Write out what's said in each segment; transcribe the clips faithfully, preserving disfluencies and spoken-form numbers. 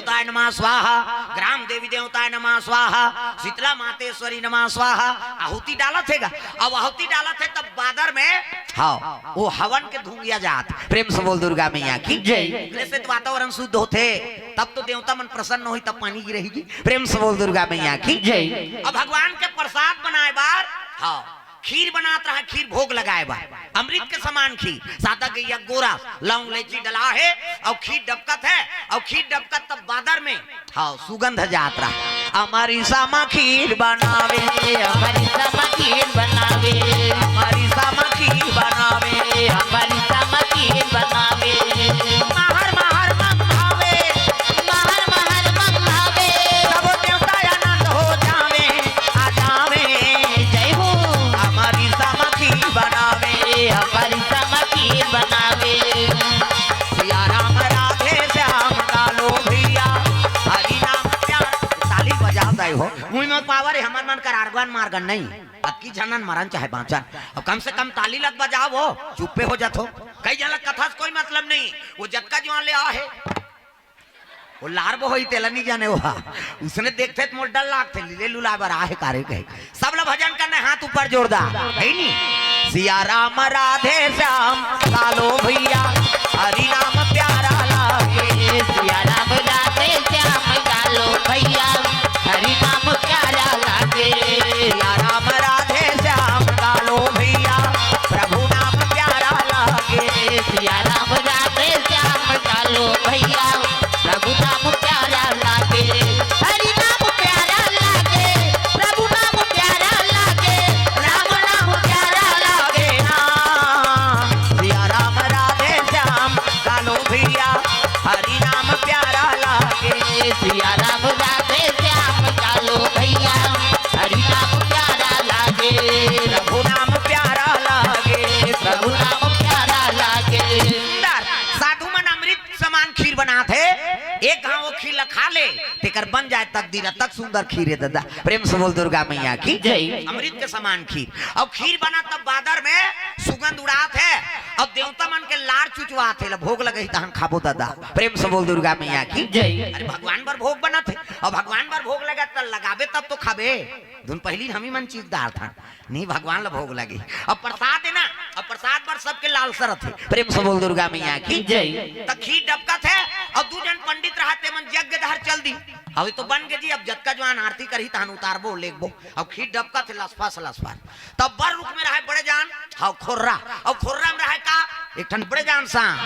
देवताय नमः स्वाहा, ग्राम देवी देवताय नमः स्वाहा, शीतला मातेश्वरी नमः स्वाहा। आहुति डालत हे गा, अब आहुति डालत हे तब बादर में, हाँ, वो हवन के धुंगिया जात। प्रेम से बोल दुर्गा मैया की जय। एकरे से तो वातावरण शुद्ध होथे, तब तो देवता मन प्रसन्न होही, तब पानी गिरही जी। प्रेम से बोल दुर्गा मैया की जय। अब भगवान के प्रसाद बनाए बार, हाँ, खीर बनात रहा, खीर भोग लगाए बार, अमृत के समान खीर, सादा गैया गोरा, लौंग इलायची डला हे, अउ खीर डबकत हे, अउ खीर डबकत तब बादर में, हाँ, सुगंध जात रहा। अमरीसा म खीर बनावे, अमरीसा म खीर बनावे, अमरीसा म खीर बनावे, अमरीसा म खीर बनावे। महर महर मंगावे, महर महर मंगावे। सबो देवता आनंद हो जावे, आ जावे। जय हो। अमरीसा म खीर बनावे, अमरीसा म खीर बनावे। सिया राम राधे श्याम कालो भैया, हरि नाम प्यार। ताली बजा दे हो। मुँह में पावर है, हमर मन कर आर्गन मार्गन नहीं। अतकी झनन मरन चाहे बाँचन, अब कम से कम ताली लत बजाओ, चुप्पे हो जात हो। कई जन ला कथा से कोई मतलब नहीं, वो जतका जुआन ले आ हे, वो लार बहोई तेला नहीं जाने वो। उसने देखथे त मोर डर लागथे, लीले लुला बर आ हे कारे कहे। सब ला भजन करना है, हाथ ऊपर जोरदार, है नी? सिया राम राधे श्याम कालो भैया, हरि नाम प्यारा लागे। सिया राम राधे श्याम कालो भैया, हरि नाम प्यारा लागे। सिया राम राधे श्याम कालो भैया, प्रभु नाम प्यारा लागे। सिया राम राधे श्याम कालो भैया, प्रभु नाम प्यारा लागे। हरि नाम प्यारा लागे, प्रभु नाम प्यारा लागे, राम नाम प्यारा लागे ना। सिया राम राधे श्याम कालो भैया, हरि नाम प्यारा लागे। सिया राम राधे श्याम कालो भैया, हरि नाम प्यारा लागे। प्रभु नाम प्यारा लागे, प्रभु नाम प्यारा लागे। सुंदर साधु मन अमृत समान खीर बनात हे, एक घाव वो खीर ला खा ले, तेकर बन जाए तकदीर, तक सुंदर खीर हे दादा। प्रेम से बोल दुर्गा मैया की जय। अमृत के समान खीर, अउ खीर बना तब बादर में सुगंध उड़ात हे, अउ देवता मन के लार चुचवात हे, ला भोग लगही तहन खाबो दादा। प्रेम से बोल दुर्गा मैया की जय। अरे भगवान बर भोग बनत हे, अउ भगवान बर भोग लगा त लगाबे तब तो खाबे। धुन पहली हमी मन चीज डारथन, नहीं भगवान ला भोग लगे। अब प्रसाद है ना, अब प्रसाद बर सबके लालसा रथे। प्रेम से बोल दुर्गा मैया की जय। त खीर डबकत हे, अउ दू जन पंडित रहा ते मन यज्ञ डहर चल दी। अब ये तो बन गे जी, अब जतका जुआन आरती करही तहन उतारबो लेगबो। अब खीर डबकत हे लसफस लसफस। तब बर रुख में रहे बड़े जान, हव खोर्रा। अब खोर्रा में रहे का, एक ठन बड़े जान सांप।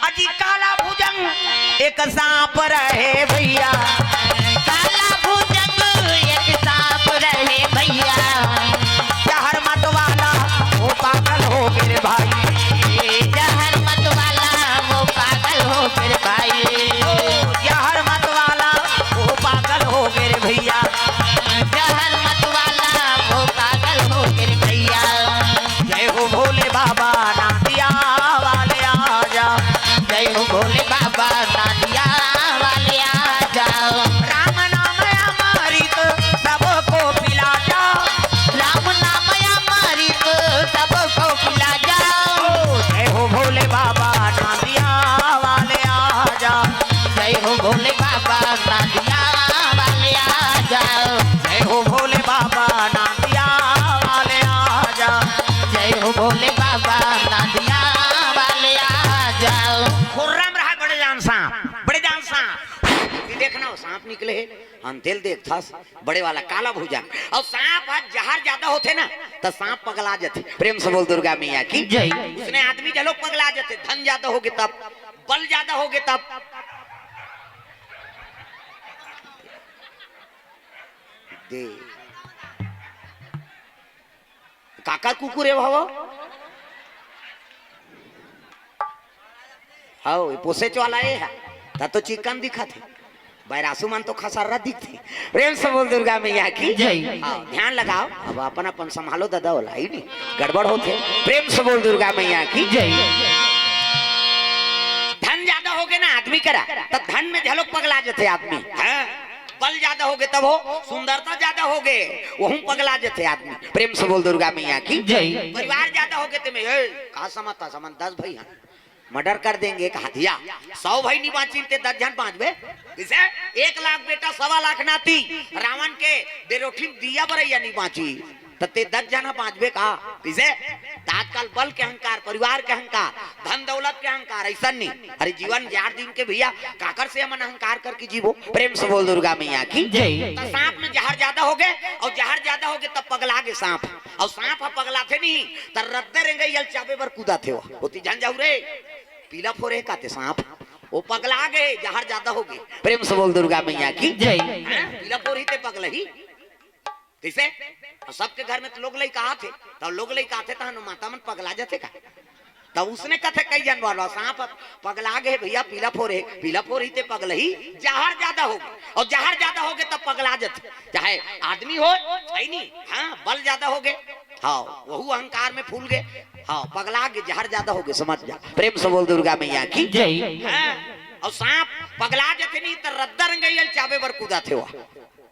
अजी काला भुजंग एक सांप रहे भैया। काला भुजंग एक सांप रहे भैया। जहर मत वाला वो पागल हो गे रे भाई। जहर मत वाला वो पागल हो गे रे भाई। ओ, जहर मत वाला वो पागल हो गे रे भैया। जहर मत वाला वो पागल हो गे रे भैया। जय हो भोले बाबा नादिया वाले आजा। जय हो भोले बाबा नादिया वाले आजा। राम नाम अमृत सबको पिला जा। राम नाम अमृत सबको पिला जा। ओ, जय हो भोले बाबा नादिया वाले आजा। जय हो भोले बाबा नादिया वाले आजा। जय हो भोले बाबा नादिया वाले आजा। जय हो भोले बाबा नादिया वाले आजा। खोर्रा में रहा बड़े जान सांप, बड़े जान सांप। ये देखना, वो सांप निकले हे, अंतेल देखथस, बड़े वाला काला भुजंग। अउ सांप ह जहर ज्यादा होथे ना, त सांप पगला जथे। प्रेम से बोल दुर्गा मैया की जय। उसने आदमी घलो पगला जथे, धन ज्यादा होगे तब, बल ज्यादा होगे तब। दे। काकर कुकुर हे भावो? हव, ये पोसेच वाला ये हे। त तो चिकन दिखत हे। बैरासू मन तो खसर्रा दिखथे। प्रेम से बोल दुर्गा मैया की जय। हाँ, ध्यान लगाओ, अब अपन अपन संभालो दादा, ओला ही नहीं, गड़बड़ होथे। प्रेम से बोल दुर्गा मैया की जय। धन ज्यादा होगे ना आदमी करा, त धन में घलो पगला जथे आदमी। हाँ, बल ज्यादा होगे तब हो, सुंदरता ज्यादा होगे, वहू पगला जथे आदमी। प्रेम से बोल दुर्गा मैया की जय। परिवार ज्यादा होगे ते में, ए, का समझता समझ दस भाई हैं। मर्डर कर देंगे, कहा दिया। सौ भाई नहीं बाँचिन ते दस झन बाँचबे। किसे? एक लाख बेटा, सवा लाख नाती, रावण के डेरोठी म दिया बरैया नहीं बाँची, त ते दस झन बाँचबे का? किसे? त आजकल बल के अहंकार, परिवार के अहंकार, धन दौलत के अहंकार, ऐसा नहीं। अरे जीवन जार दिन के भैया, काकर से हमन अहंकार करके जीवो? प्रेम से बोल दुर्गा मैया की जय। त सांप में जहर ज्यादा हो गए, और जहर ज्यादा हो गए तब पगला गे सांप। और सांप ह पगलाथे नहीं, त रद्दा रेंगई ल चाबे बर कूदाथे। वो ओती झन जाऊ रे, पीला फोरे काते सांप, वो पगला गे, जहर ज्यादा हो गए। प्रेम से बोल दुर्गा मैया की जय। हैं? पीला फोर ही ते पगला ही। कैसे? और सबके घर में तो लोग लइका आथे, तो लोग लइका आथे, तहन माता मन पगला जाथे का? तब उसने कथे कई जन बोलो, सांप पगला गे भैया, पीला फोर है, पीला फोर ही ते पगला ही, जहर ज्यादा हो गए, और जहर ज्यादा हो गए तब पगला जाथे, चाहे आदमी हो, है नहीं, हाँ, बल ज्यादा हो गए, हाँ, वहू अहंकार में फूल गए, हाँ, पगला गे, जहर ज्यादा हो गए, समझ जा, प्रेम से बोल दुर्गा मैया की जय। हाँ, और सांप पगला जाथे नहीं तो रद्दा रेंगई ल चाबे बर कूदाथे।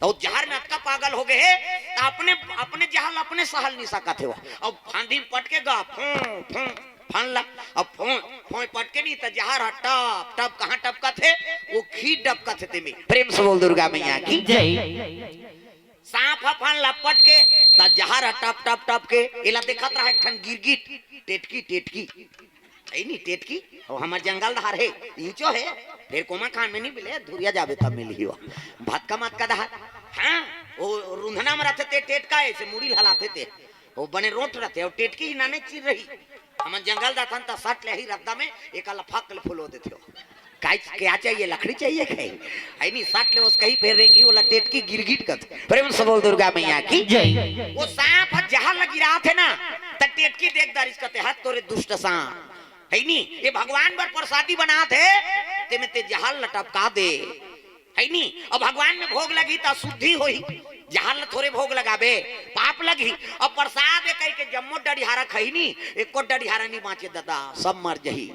तो जहर में अतका पागल हो गए हे, तो अपने, अपने जहर ल अपने सहल नहीं सकत हे। अब फांदी में पटके गा, फों, फों, फन ला, अब फों, फों पटके नहीं, तो जहर ह टप, टप कहाँ टपकत हे? वो खीर टपकत हे तेमे। प्रेम से बोल दुर्गा मैया की जय। सांप ह फन ला पटके, त जहर ह टप, टप, टप के, एला देखत रहा एक ठन गिरगिट, टेटकी, टेटकी। है नी टेटकी? वो हमर जंगल धार हे, ईंचो हे, फिर कोमा खान में नहीं मिले, धुरिया जाबे तब मिलही वो। भतका मत का धार। हाँ, वो रुंधना में रहते ते टेटका ऐसे मुड़ी हलाते ते। वो बने रोट रहते, वो टेटकी ही नाने चीर रही। हमन जंगल जाथन त सट ले ही रद्दा में, एक अलफक ले फुलो देते हो। काई क्या चाहिए? लकड़ी चाहिए कहीं? है नी सट ले, उस कहीं पे रेंगी, वो ला टेटकी गिरगिट कथे। प्रेम से बोल दुर्गा मैया की जय। वो सांप ह जहर लगी रहा थे ना, त टेटकी देख दारिस कथे, "हत तोरे दुष्ट सांप।" है नी, ये भगवान बर प्रसादी बनात हे, तेमे ते जहर ल टपका दे। है नी, अब भगवान में भोग लगी त शुद्धि होही, जहर ल थोरे भोग लगाबे, पाप लगही। अब प्रसाद हे कहि के जम्मो डढ़ियारा खही नी, एको डढ़ियारा नहीं बाँचे दादा, सब मर जही।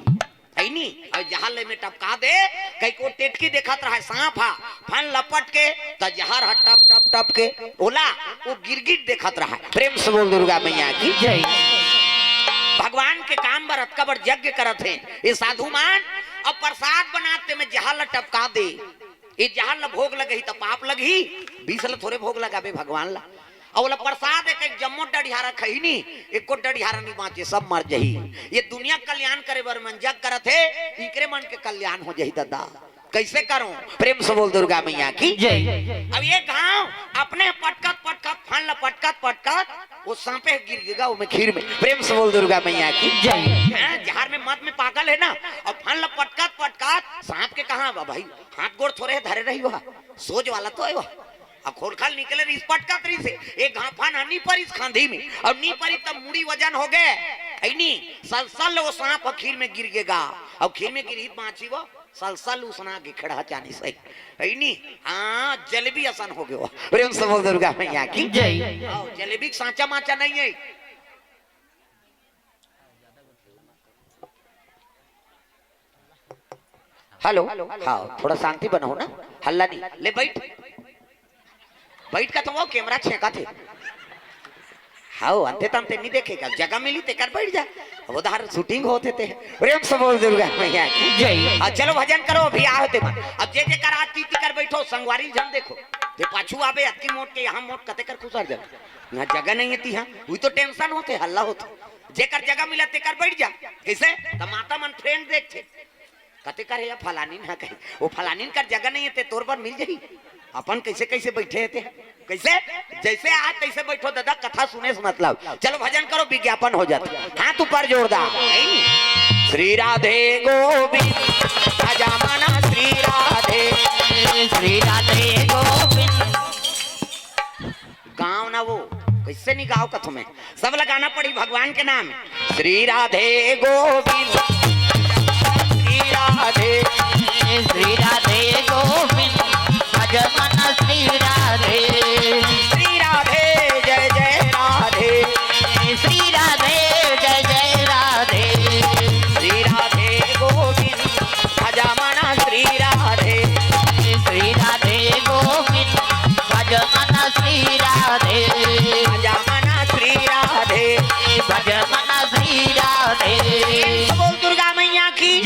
है नी, अब जहर ल एमे टपका दे, कहि के वो टेटकी देखत रहा सांप हा, फन लपट के, त जहर ह टप टप टप के, ओला, वो गिरगिट देखत रहा। प्रेम से बोल दुर्गा मैया की जय। भगवान के काम बर अतका बड़ यज्ञ करत हे, ये साधु मान, अब प्रसाद बनाते में जहर ल टपका दे, ये जहर ल भोग लगही त पाप लगही, विष ल थोरे भोग लगाबे भगवान ला। अउ ओला प्रसाद हे कहि जम्मो डढ़ियारा खही नी, एको डढ़ियारा नहीं बाँचे, सब मर जही। ये दुनिया कल्याण करे बर मन जग करत हे, इकरे मन के कल्याण हो जही दादा। कैसे करूं? प्रेम से बोल दुर्गा मैया की जय। अब ये घाव अपने पटकत पटकत, फन ल पटकत पटकत, वो सांपे गिर गेगा, वो में खीर में। प्रेम से बोल दुर्गा मैया की जय। हाँ, जहर में मद में पागल हे ना, और फन ल पटकत पटकत सांप के कहाँ बा भाई, हाथ गोड़ थोरे धरे रही हुआ, सोच वाला तो हे वो। अब खोलखल निकले रहिस, पटकत रहिस हे, एक घाफन ह नी परिस खांधी में, अउ नी परिस तब मुड़ी वजन हो गए, है नी, सलसल वो सांप ह खीर में गिर गेगा, अउ खीर में गिरही बाँची वो, सलसल उसना गे खड़ा चानी सही, है नी, हाँ, जलेबी असन हो गयो। प्रेम से बोल दुर्गा मैया की जय। हाँ, जलेबी के सांचा माचा नहीं है। हेलो, हाँ, थोड़ा शांति बनाओ ना, हल्ला नहीं। ले बैठ, बैठ का तो वो कैमरा छेंका थे। हाँ, अंते तंते नहीं देखेगा, जगह मिली तेकर बैठ जा। अब उधर शूटिंग होते थे। प्रेम से बोल दुर्गा मैया की जय। हाँ, चलो भजन करो, अभी आओ ते मन। अब जे जे कर आज तीती कर बैठो, संगवारी झन देखो। ते पाछू आबे, अतकी मोट के यहाँ मोट कते कर खुसर जा। यहाँ जगह नहीं है ती, हाँ, वही तो टेंशन होते, हल्ला होते। जेकर जगह मिला तेकर बैठ जा। कैसे? त माता मन फ्रेंड देखथे। कते कर हे या फलानीन हा कही, वो फलानीन कर जगह नहीं है, ते तोर बर मिल जाही। अपन कैसे कैसे बैठे हे ते, कैसे? जैसे आज तैसे बैठो दादा, कथा सुने से मतलब। चलो भजन करो, विज्ञापन हो जाता। हाथ ऊपर जोरदार। श्री राधे गोविंद, भजा मन श्री राधे। श्री राधे गोविंद। गाँव ना वो, कैसे नहीं गाँव कथो में, सब लगाना पड़ी भगवान के नाम। श्री राधे गोविंद, श्री राधे, श्री राधे गोविंद, भज मन श्री राधे। श्री राधे जय जय राधे। श्री राधे जय जय राधे। श्री राधे गोविंद, भजा मन श्री राधे। श्री राधे गोविंद, भज मन श्री राधे। भजा मन श्री राधे। भज मन श्री राधे। बोल दुर्गा मैया की।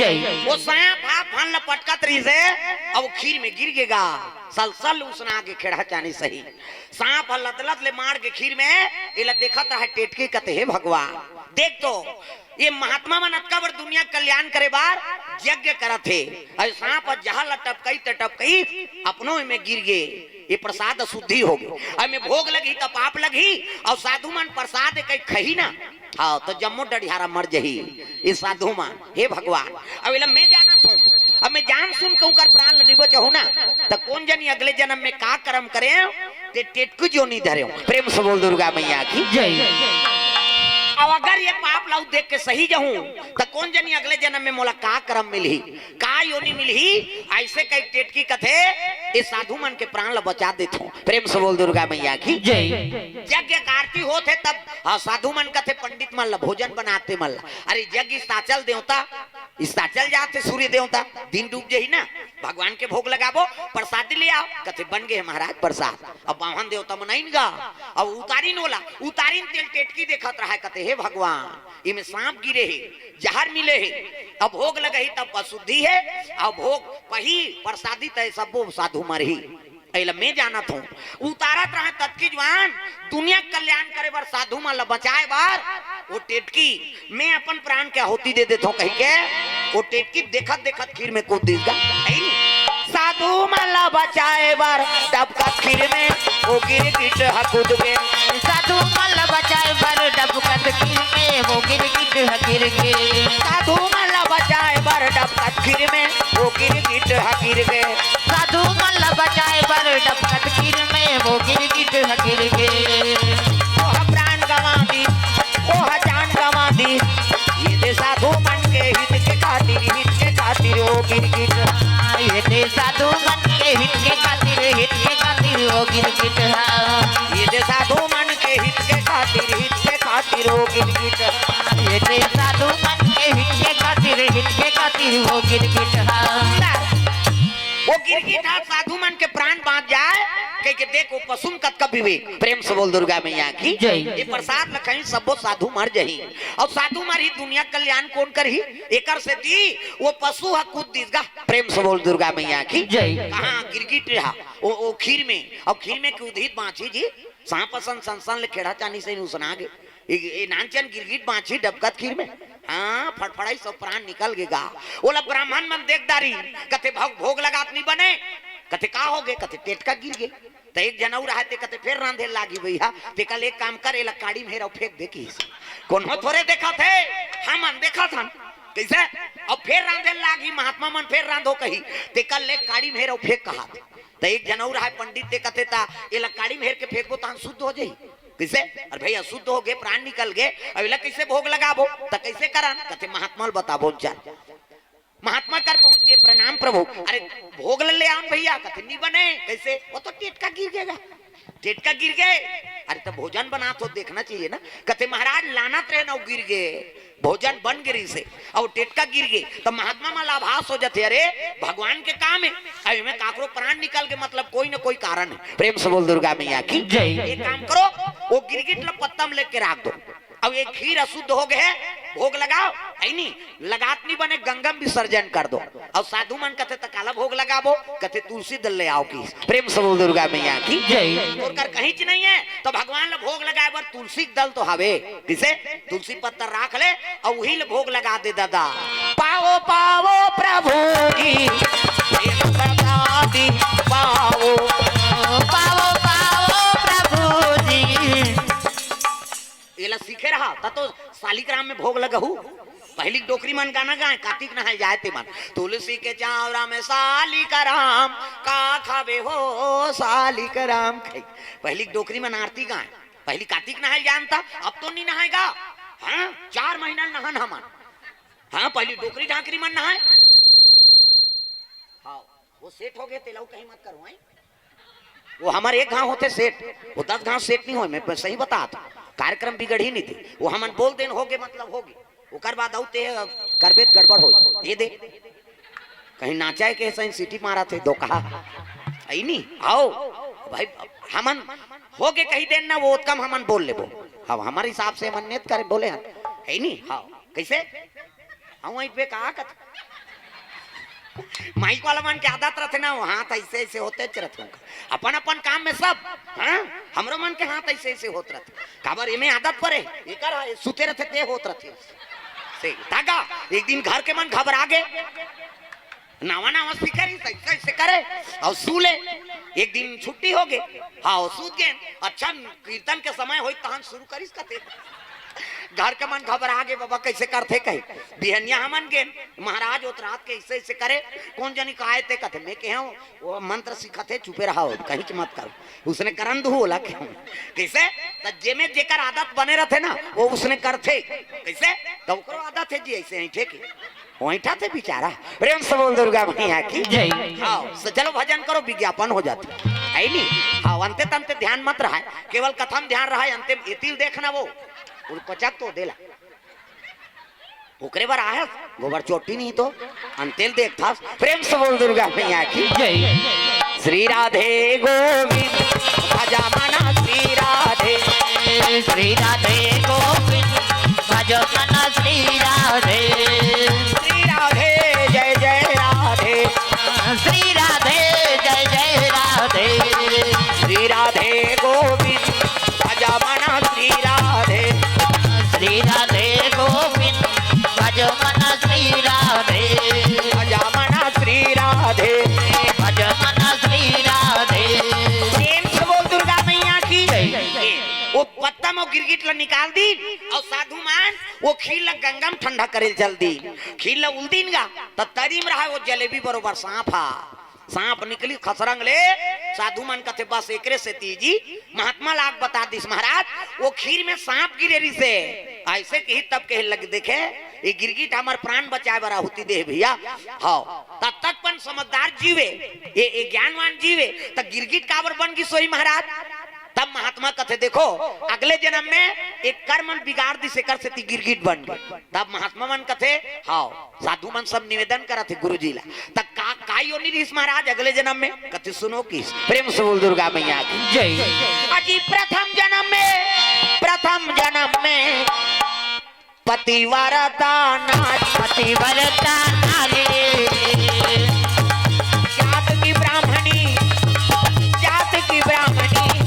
रहिस हे, अब खीर में गिर गे गा। सल सल उसना के खेड़ा चानी सही। सांप ह लदलद ले मार के खीर में, एला देखत रहे टेटकी, कथे, "हे भगवान, देख तो, ये महात्मा मन अतका बड़ दुनिया के कल्याण करे बर यज्ञ करत हे, अउ सांप ह जहर ल टपकई त टपकई, अपनो एमे गिर गे, ये प्रसाद अशुद्धि हो गे, अउ एमे भोग लगही त पाप लगही, अउ साधु मन प्रसाद कई खही ना, हाँ, तो जम्मो डढ़ियारा मर जही, ये साधु मन, हे भगवान, अब एला मैं जानत हूँ, अब मैं जान सुन के ओकर प्राण ल नी बचाहूँ ना, त कोन जनी अगले जन्म में का कर्म करे, ते टेटकी जोनी धरे हो।" प्रेम से बोल दुर्गा मैया की। जय। अब अगर ये पाप ला देख के सही जाहूं, त कोन जनी अगले जन्म में मोला का कर्म मिलही, का योनि मिलही, अइसे कई टेटकी कथे, ए साधु मन के प्राण ला बचा देथों। प्रेम से बोल दुर्गा मैया की। जय। यज्ञ के आरती होत हे तब, हाँ, साधु मन कथे, पंडित मन ला भोजन बनाते मन ला। अरे यज्ञ अस्ताचल देवता, अस्ताचल जात हे सूर्य देवता, दिन डूब जही ना, भगवान के भोग लगाबो, प्रसादी ले आओ, कथे, "बन गे हे महाराज प्रसाद।" अब बाम्हन देवता मन आइन गा, अब उतारिन ओला, उतारिन तेला टेटकी देखत रहे, कथे, "हे भगवान, इमे सांप गिरे हे, जहर मिले हे, अब भोग लगही तब अशुद्धि हे, अब भोग पही प्रसादी त ए सब्बो साधु मरही।" एला मैं जानत हूँ। उतारत रहे ततकी जुवान, दुनिया के कल्याण करे बर, साधु मन ला बचाए बर, वो टेटकी, "मैं अपन प्राण के आहुति दे देथों," कहिके, वो टेटकी देखत देखत खीर में कूद दिस गा। है नी? साधु मन ला बचाए बर डबकत खीर में वो गिरगिट ह कूद गे। साधु मन ला बचाए बर डबकत खीर में वो गिरगिट ह गिर गे। साधु मन ला बचाए बर डबकत खीर में वो गिरगिट ह गिर गे। साधु मन ला बचाए बर डबकत खीर में वो गिरगिट ह गिर गे। ओह प्राण गंवा दिस, ओह जान गंवा दिस, ये दे साधु मन के हित के खातिर, हित के खातिर वो गिरगिट। ये दे साधु मन के हित के खातिर, हित के खातिर वो गिरगिट ह। ये दे साधु मन के हित के खातिर, हित के खातिर वो गिरगिट। ये दे साधु मन के हित के खातिर, हित के खातिर वो गिरगिट ह। वो गिरगिट ह साधु मन के प्राण बाँच जाए, कहिके देख वो पशु म कतका विवेक। प्रेम से बोल दुर्गा मैया की। जय। ये प्रसाद ल खही सब्बो साधु मर जही, अउ साधु मरही दुनिया कल्याण कोन करही? एकर सेती वो पशु ह कूद दिस गा। प्रेम से बोल दुर्गा मैया की। जय। कहाँ गिरगिट रहा? ओ, ओ खीर में, अउ खीर में कूदही त बाँचही जी। सांप असन सनसन ले खेड़ा चानी सही उसना गे। ए, ए नानचन गिरगिट बाँचही डबकत खीर में। हाँ, फड़फड़ाई सब प्राण निकल गे गा। ओला ब्राह्मण मन देख डारिन, कथे, "भग-, भोग लगात नी बने।" कथे, "का हो गे?" कथे, "टेटका गिर गे।" त एक झन अउ रहे ते कथे, "फेर रांधे लागही भैया, तेकर ले एक काम कर, एला काड़ी म हेर अउ फेंक दे," किहिस। कोनो थोरे देखत हे, हमन देखत हन। कइसे? अब फेर रांधे लागही, महात्मा मन फेर रांधो कही, तेकर ले काड़ी म हेर अउ फेंक कहत। त एक झन अउ रहे पंडित, ते कथे, "त एला काड़ी म हेर के फेंकबो, तहन शुद्ध हो जही।" कइसे? "अरे भई, अशुद्ध हो गे, प्राण निकल गे, अब एला कइसे भोग लगाबो? त कइसे करन?" कथे, "महात्मा ल बताबो, चल।" महात्मा कर पहुंच गे, "प्रणाम प्रभु।" "अरे, भोग ल ले आन भैया।" कथे, "नी बने।" "कइसे?" "वो तो टेटका गिर गे गा।" "टेटका गिर गे?" "अरे, त भोजन बनात हो, देखना चाहिए ना।" कथे, "महाराज, लानत रहेन अउ गिर गे, भोजन बन गे रहिसे, अउ टेटका गिर गे।" त महात्मा मन ला आभास हो जाथे, "अरे, भगवान के काम हे, अब एमे काकरो प्राण निकल गे, मतलब कोई न कोई कारण हे।" प्रेम से बोल दुर्गा मैया की। जय। एक काम करो, वो गिरगिट ल पत्ता म लेके राख दो। अब ये खीर अशुद्ध हो गे हे, भोग लगाओ, है नी? लगात नी बने, गंगा म विसर्जन कर दो। अउ साधु मन कथे, "त काला भोग लगाबो?" कथे, "तुलसी दल ले आओ।" किहिस। प्रेम से बोल दुर्गा मैया की। जय। ओकर कहीं च नहीं हे, त भगवान ल भोग लगाए बर तुलसी के दल तो हवे। किसे? तुलसी पत्ता राख ले, अउ उही ल भोग लगा दे दादा। पाओ, पाओ प्रभु जी, ये प्रसादी पाओ। पाओ, पाओ प्रभु जी। एला सीखे रहा, त तो सालिग्राम में भोग लगहू। पहिली डोकरी मन गाना गाए, कातिक नहाए जाए ते मन, "तुलसी के चावरा में सालिग्राम, का खाबे हो सालिग्राम।" खाई। पहिली डोकरी मन आरती गाए, पहिली कातिक नहाए जानता, अब तो नी नहाए गा। हाँ, चार महीना नहान हमन। हाँ, पहिली डोकरी ढाकरी मन नहाए। हाँ, वो सेठ हो गे, तेला कहीं मत करो, हैं? वो हमर एक घांव होथे सेठ, वो दस घांव सेठ नहीं होय, मैं सही बतात हूँ। कार्यक्रम बिगड़ही नहीं थे, वो हमन बोल देन, हो गे मतलब हो गे, ओकर बाद अउ ते करबे त गड़बड़ होई। ये दे, कहीं नाचाए के सही सीटी मारत हे, धोखा। आई नी, आओ भाई, हमन हो गे कही देन ना, वो ओतका म हमन बोल लेबो। हाँ, हमर हिसाब से हमन नेत करे बोले हन, है नी? हाँ, कइसे? हाँ, वहीं पे कहा कत माइक वाला मन के आदत रथे ना, वो हाथ ऐसे ऐसे होते रथे उनका। अपन अपन काम में सब, हाँ, हमरो मन के हाथ ऐसे ऐसे होत रथे। काबर एमे आदत परे, एकर हा, सुते रथे ते होत रथे। से तागा, एक दिन घर के मन घबरा गे, नावा नावा सीखे रही, ऐसे ऐसे करे, अउ सू ले। एक दिन छुट्टी हो गे, हाँ, अउ सूत गे। अच्छा, कीर्तन के समय होई तहन शुरू करिस कथे। घर के मन घबरा गे, बाबा कैसे करथे कहे। बिहनिया हमन गेन, महाराज ओत रात के ऐसे ऐसे करे, कोन जनी का आय ते कथे, मैं कहे हूँ, वो मंत्र सिखत हे, चुपे रहा हो, कहीं की मत करो, उसने करन दू ओला कहे हूँ। कैसे? त जेमे जेकर आदत बने रहथे ना, वो उसने करथे। कैसे? त ओकरो आदत है जी ऐसे ऐंठे के। ऐंठा थे बेचारा। प्रेम से बोल दुर्गा मैया की। जय। हाँ, तो चलो भजन करो, विज्ञापन हो जाते। है नी? हाँ, अंते तंते ध्यान मत रहा है, केवल कथम ध्यान रहा है, अंते एतिल देखना वो, वो पचक तो देला। ओकरे बर आयस, गोबर चोटी नहीं तो अंतेल देखथस। प्रेम से बोल दुर्गा मैया की। जय। श्री राधे गोविंद, भजा मना श्री राधे। श्री राधे गोविंद, भजो मन श्री राधे। श्री राधे जय जय राधे। श्री राधे जय जय राधे। श्री राधे गोविंद, भजा मना श्री राधे। श्री राधे गोविंद, भजो मन श्री राधे। भजा मना श्री राधे। भजो मन श्री राधे। प्रेम से बोल दुर्गा मैया की। जय। वो पत्तम अउ गिरगिट ला निकाल दीन अउ साधु मन वो खीर ला गंगा में ठंडा करे चल दीन। खीर ला उल दीन गा, त तरी में रहा वो जलेबी बरोबर सांप हा। सांप निकली खसरंग ले, साधु मन कथे, "बस एकरे सेती जी महात्मा लाग बता दिस महाराज, वो खीर में सांप गिरे रिसे।" ऐसे कही तब कहे लग, "देखे, ये गिरगिट हमर प्राण बचाए बर आहुति दे भैया।" हाँ, तब तक पन समझदार जीवे, ये, ये ज्ञानवान जीवे, त गिरगिट काबर बन गिस होही महाराज? तब महात्मा कथे, "देखो, अगले जन्म में एक कर्म बिगाड़ दिस, एकर सेती गिरगिट बन गे।" तब महात्मा मन कथे, हाँ, साधु मन सब निवेदन करत हे गुरुजी ला, "त का, का योनि रिहिस महाराज अगले जन्म में?" कथे, "सुनो किस।" प्रेम से बोल दुर्गा मैया की। जय। अजी प्रथम जन्म में, प्रथम जन्म में पतिव्रता नारी, पतिव्रता नारी। जात की ब्राह्मणी, जात की ब्राह्मणी,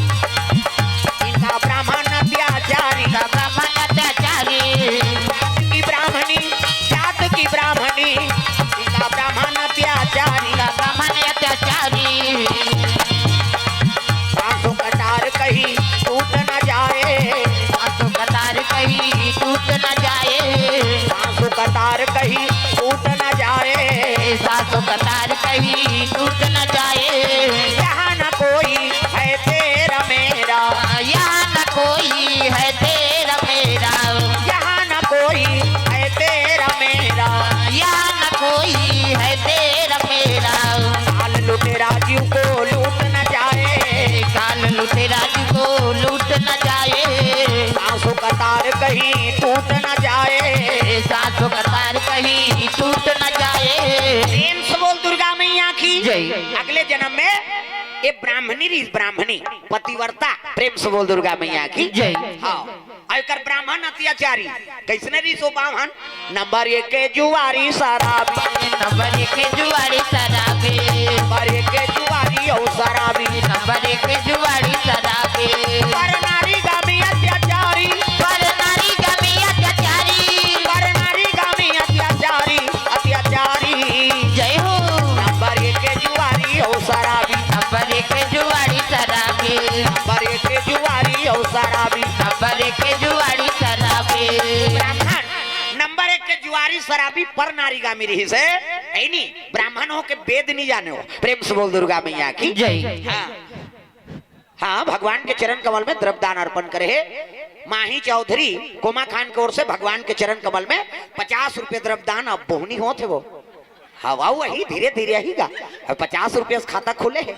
इनका ब्राह्मण अत्याचारी। इनका ब्राह्मण अत्याचारी। जात की ब्राह्मणी, जात की ब्राह्मणी, इनका ब्राह्मण अत्याचारी। इनका ब्राह्मण अत्याचारी। सासु कटार कही टूट न जाए। सासु कटार कही टूट न जाए। सासु कटार कही टूट न जाए। सासु कटार कही टूट न जाए। यहाँ न कोई है तेरा मेरा। यहाँ न कोई है तेरा मेरा। यहाँ न कोई है तेरा मेरा। यहाँ न कोई है तेरा मेरा। काल लुटेरा जीव को लूट न जाए। काल लुटेरा जीव को लूट न जाए। सासु कटार कहीं टूट न जाए। सासु कटार कहीं टूट न जाए। प्रेम से बोल दुर्गा मैया की। जय। अगले जन्म में ये ब्राह्मणी रिहिस, ब्राह्मणी पतिव्रता। प्रेम से बोल दुर्गा मैया की। जय। हाँ। अउ एकर ब्राह्मण अत्याचारी। कइसने रिहिस ओ ब्राह्मण? नंबर एक के जुआरी शराबी। नंबर एक के जुआरी शराबी। नंबर एक के जुआरी अउ शराबी। नंबर एक के जुआरी शराबी। पर नारी गामी अत्याचारी। पर नारी गामी अत्याचारी। पर नारी गामी अत्याचारी, अत्याचारी। जय हो। नंबर एक के जुआरी अउ शराबी। नंबर एक के जुआरी शराबी। नंबर एक के जुआरी अउ शराबी। नंबर एक के जुआरी शराबी। ब्राह्मण नंबर एक के जुआरी शराबी पर नारी गामी रिहिस हे। ऐनी ब्राह्मण हो के वेद नहीं जाने हो। प्रेम से बोल दुर्गा मैया की। जय। हाँ। हाँ, भगवान के चरण कमल में द्रव्य दान अर्पण करे हे। माही चौधरी कोमा खान के ओर से भगवान के चरण कमल में पचास रुपये द्रव्य दान। अब बोहनी होत हे वो। हाँ, वही धीरे धीरे ही गा। अब पचास रुपये से खाता खुले हे।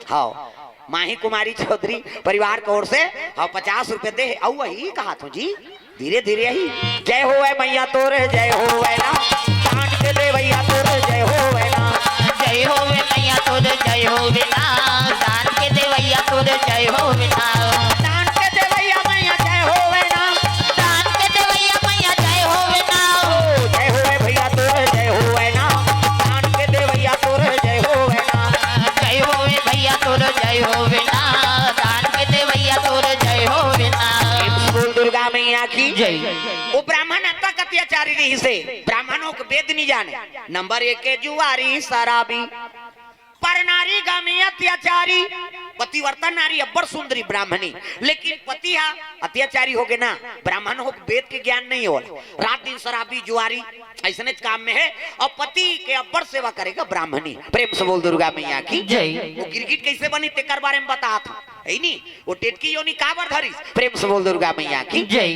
हाँ, माही कुमारी चौधरी परिवार के ओर से, हाँ, पचास रुपये दे हे। अउ वही कहा थो जी, धीरे धीरे ही। जय होवे मैया तोर, जय होवे ना। दान के देवैया तोर, जय होवे ना। जय होवे मैया तोर, जय होवे ना। दान के देवैया तोर, जय होवे ना। दान के देवैया मैया जय होवे ना। दान के देवैया मैया जय होवे ना। ओ, जय होवे भैया तोर, जय होवे ना। दान के देवैया अत्याचारी रहिसे, ब्राह्मणों के वेद नहीं जाने। नंबर एक के जुआरी शराबी, पर नारी गामी अत्याचारी। पतिव्रता नारी अब्बड़ सुंदरी ब्राह्मणी, लेकिन पति हा अत्याचारी हो गए ना, ब्राह्मण हो, वेद के ज्ञान नहीं हो, रात दिन शराबी जुआरी, ऐसने काम में है। और पति के अब्बड़ सेवा करेगा ब्राह्मणी। प्रेम से बोल दुर्गा मैया की जय। वो गिरगिट कैसे बनी तेकर बारे में बता था, है नी? वो टेटकी योनि काबर धरिस? प्रेम से बोल दुर्गा मैया की जय।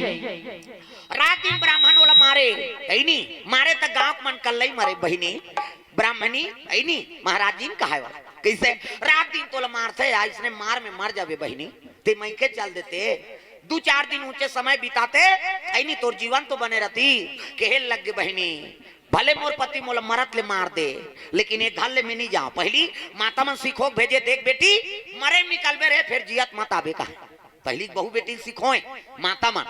रात दिन ब्राह्मण वाला मारे, है नी? मारे त गांव के मन कल्लई मरे बहिनी, ब्राह्मणी, है नी? महाराज जी ने कहा है वाला। कैसे? रात दिन तोला मारथे, आ इसने मार में मर जाबे बहिनी, ते मइके चल देते, दू चार दिन ऊंचे समय बिताते, है नी? तोर जीवन तो बने रहती। कहे लग गे बहिनी, भले मोर पति मोला मरत ले मार दे, लेकिन ये घर ले मैं नहीं जाऊं। पहली माता मन सिखो भेजे, देख बेटी, मरे में निकलबे रे, फिर जियत मत आबे कहा। पहली बहू बेटी सिखोए, माता मन,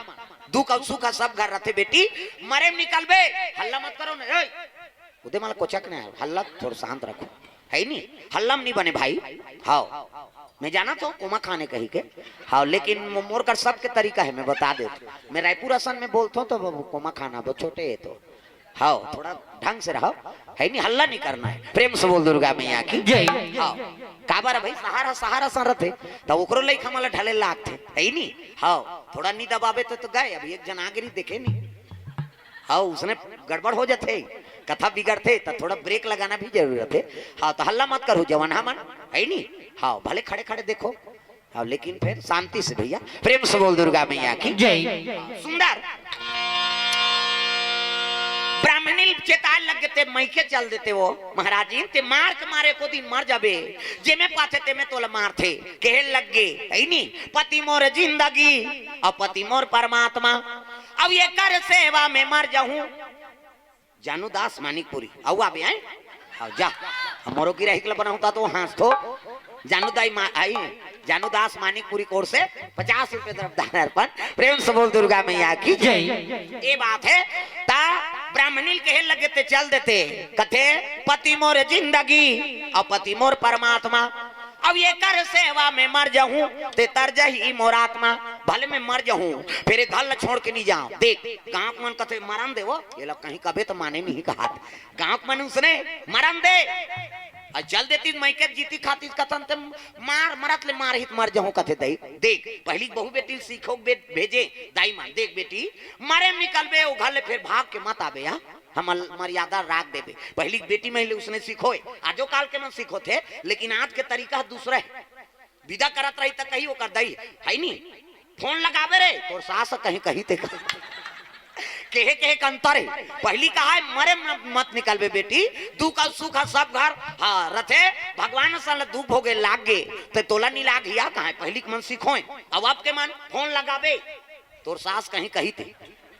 दुख और सुख सब घर रहते बेटी, मरे में निकलबे, हल्ला मत करो ना, ओए। उदे माला कोचक ने हल्ला थोड़ा शांत रखो, है नी? हल्ला में नहीं बने भाई। हाँ, मैं जाना तो कोमा खाने कही के। हाँ, लेकिन मो-, मोर कर सबके तरीका है, मैं बता दे। मैं रायपुर असन में बोलता हूँ तो वो कोमा खाना, वो छोटे है तो। हाँ, थोड़ा ढंग से रहो, है नी? हल्ला नहीं करना है। प्रेम से बोल दुर्गा मैया की जय। हाँ, काबर है भाई, सहारा, सहारा सा रहते, तो ओकरो लइका मन ला ढले लागथे, है नी? हाँ, थोड़ा नहीं दबाबे तो, तो गए, अब एक जन आगे नहीं देखे नहीं। हाँ, उसने गड़बड़ हो जाथे, कथा बिगड़थे, तो थोड़ा ब्रेक लगाना भी जरूरत है। हाँ, तो हल्ला मत करो जवान, हाँ मन, है नी? हाँ, भले खड़े खड़े देखो, हाँ, लेकिन फिर शांति से भैया, प्रेम से बोल दुर्गा मैया की जय। सुंदर ब्राह्मणी चेताए लग गए, ते मइके चल देते वो महाराज जी, ते मार के मारे को दिन मर जाबे, जेमे पाथे तेमे तोला मारथे। कहे लग गे, है नी, पति मोर जिंदगी और पति मोर परमात्मा, अब ये कर सेवा में मर जाऊं। जानू दास मानिकपुरी, आऊ आबे, हैं? आऊ जा। हम मोरो गिराही के ला बनाऊं ता तो हंस थो। जानू दाई मा-, आई, जानू दास मानिकपुरी कोर से पचास रुपए तरफ दान अर्पण। प्रेम से बोल दुर्गा मैया की जय। ये बात है, ता ब्राह्मणी कहे लगे ते चल देते, कथे पति मोर जिंदगी और पति मोर परमात्मा, अब ये कर सेवा में मर जाऊं, ते तर जही मोर आत्मा, भले मैं मर जाऊं, फिर ये घर ला छोड़ के नहीं जाऊं। देख, गांव के मन कथे मरन दे वो, ये लोग कहीं कबे तो माने नहीं कहा। गांव के मन उसने मरन दे, और चल देती मइके जीती खाती कथन ते मार, मरत ले मार हित मर जाऊं कथे दई। देख, पहली बहू बेटी सीखो बे-, भेजे, दाई मान, देख बेटी, मरे में निकलबे, वो घर ले फिर भाग के मत आबे, हाँ? हम मर्यादा राख देबे। पहली बेटी महिला उसने सिखोए, आजो काल के मन सिखोथे, लेकिन आज के तरीका दूसरा है। विदा करत रही त कही ओकर दई, है नी? फोन लगाबे रे, तोर सास कहीं कही ते कहा। केहे केहे के अंतर है। पहली कहा है, मरे म-, मत निकलबे बेटी, दुख और सुख है सब घर, हाँ, रथे, भगवान सन ल दुख भोगे लाग गे, ते तोला नी लाग हिया कहा है, पहली के मन सिखोए। अब आपके मन फोन लगाबे, तोर सास कहीं कही ते।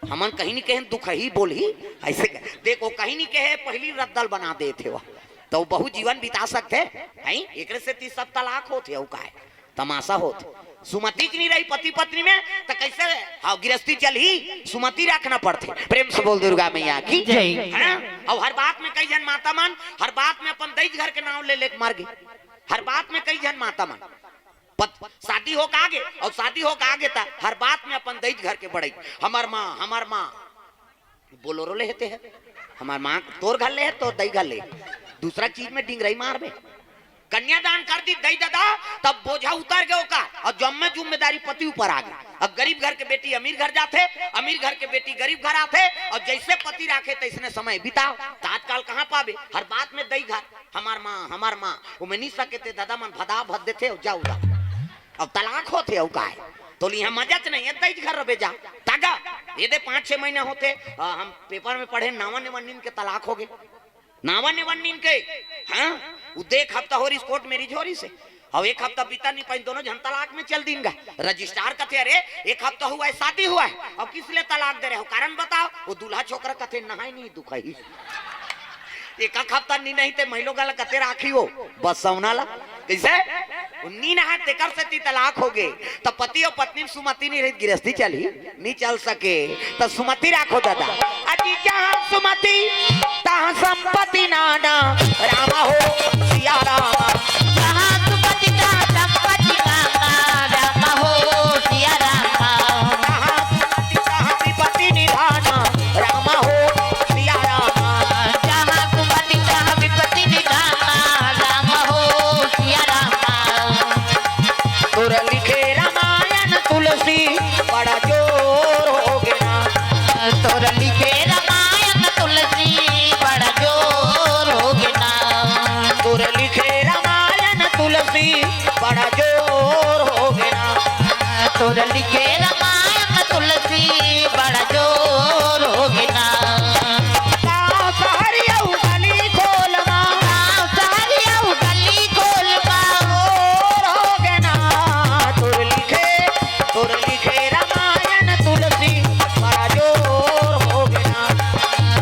हमन कहीं नहीं कहे दुख ही बोलही, ऐसे कहे। देखो, कहीं नहीं कहे, पहली रद्दल बना देथे वो। तो बहुत जीवन बिता सकथे, हैं? एकरे से ती सब तलाक होथे, अउ काय? तमाशा होथे। सुमति के नहीं रही पति पत्नी में, तो कैसे, हाँ, गिरस्ती चलही, सुमति रखना पड़थे। प्रेम से बोल दुर्गा मैया की। जय। है ना? और हर बात में कई झन माता मन, हर बात में अपन दई घर के नाम ले लेके मर गई। हर बात में कई झन माता मन। पत-, शादी होके आगे, और शादी होके आगे त हर बात में अपन दई घर के बड़ई, हमर माँ, हमर माँ, बोलोरो ले हेते है, हमर माँ तोर घर ले है, तोर दई घर ले, दूसरा चीज में डिंगरई मारबे। कन्यादान कर दी दई ददा, तब बोझा उतर गए ओका, और जम्मे जिम्मेदारी पति ऊपर आ गई। अब गरीब घर के बेटी अमीर घर जाथे, अमीर घर के बेटी गरीब घर आथे, और जैसे पति राखे तैसने समय बिताओ। त आजकल कहाँ पाबे, हर बात में दई घर, हमार माँ, हमार माँ, ओमे नी सके ते दादा मन भदा भद देथे अउ जाऊ दा। अब तलाक होथे अउ काय? तो लिहा मजाच नहीं है, दई घर रबे जा। तागा, ये दे पाँच छह महीना होथे, आ, हम पेपर में पढ़े, नावा नेवन नीन के तलाक हो गए। नावा नेवन नीन के, हाँ? वो दे एक हफ्ता होरिस कोर्ट मैरिज होरिस हे। अब एक हफ्ता बीता नहीं पाइन, दोनों झन तलाक में चल दीन गा। रजिस्ट्रार कथे, "अरे, एक हफ्ता हुआ है, शादी हुआ है, अब किस लिए तलाक दे रहे हो? कारण बताओ।" वो दूल्हा छोकरा कथे, "नहाय नहीं दुखही।" एक आध हफ्ता नी नहीं ते महिलो गला कते राखी हो, बस सौना ला। कैसे? नी नहा तेकर से ती तलाक हो गए। त पति और पत्नी में सुमति नहीं रही, गिरस्ती चली? नी चल सके। त सुमति राखो दादा। अजी जहाँ सुमति, तहाँ संपत्ति नाना। रामा हो, सिया रामा। जहाँ सुमति, तहाँ संपत्ति नाना। रामा हो, सिया रामा। जहाँ सुमति, तहाँ विपत्ति निधाना। रामा हो, तुलसी बड़ा जोर होगे ना। तोर लिखे रामायण तुलसी बड़ा जोर होगे ना। गाँव सहर अउ गली खोल मा। गाँव सहर अउ गली खोल मा। जोर होगे ना। तोर लिखे, तोर लिखे रामायण तुलसी बड़ा जोर होगे ना।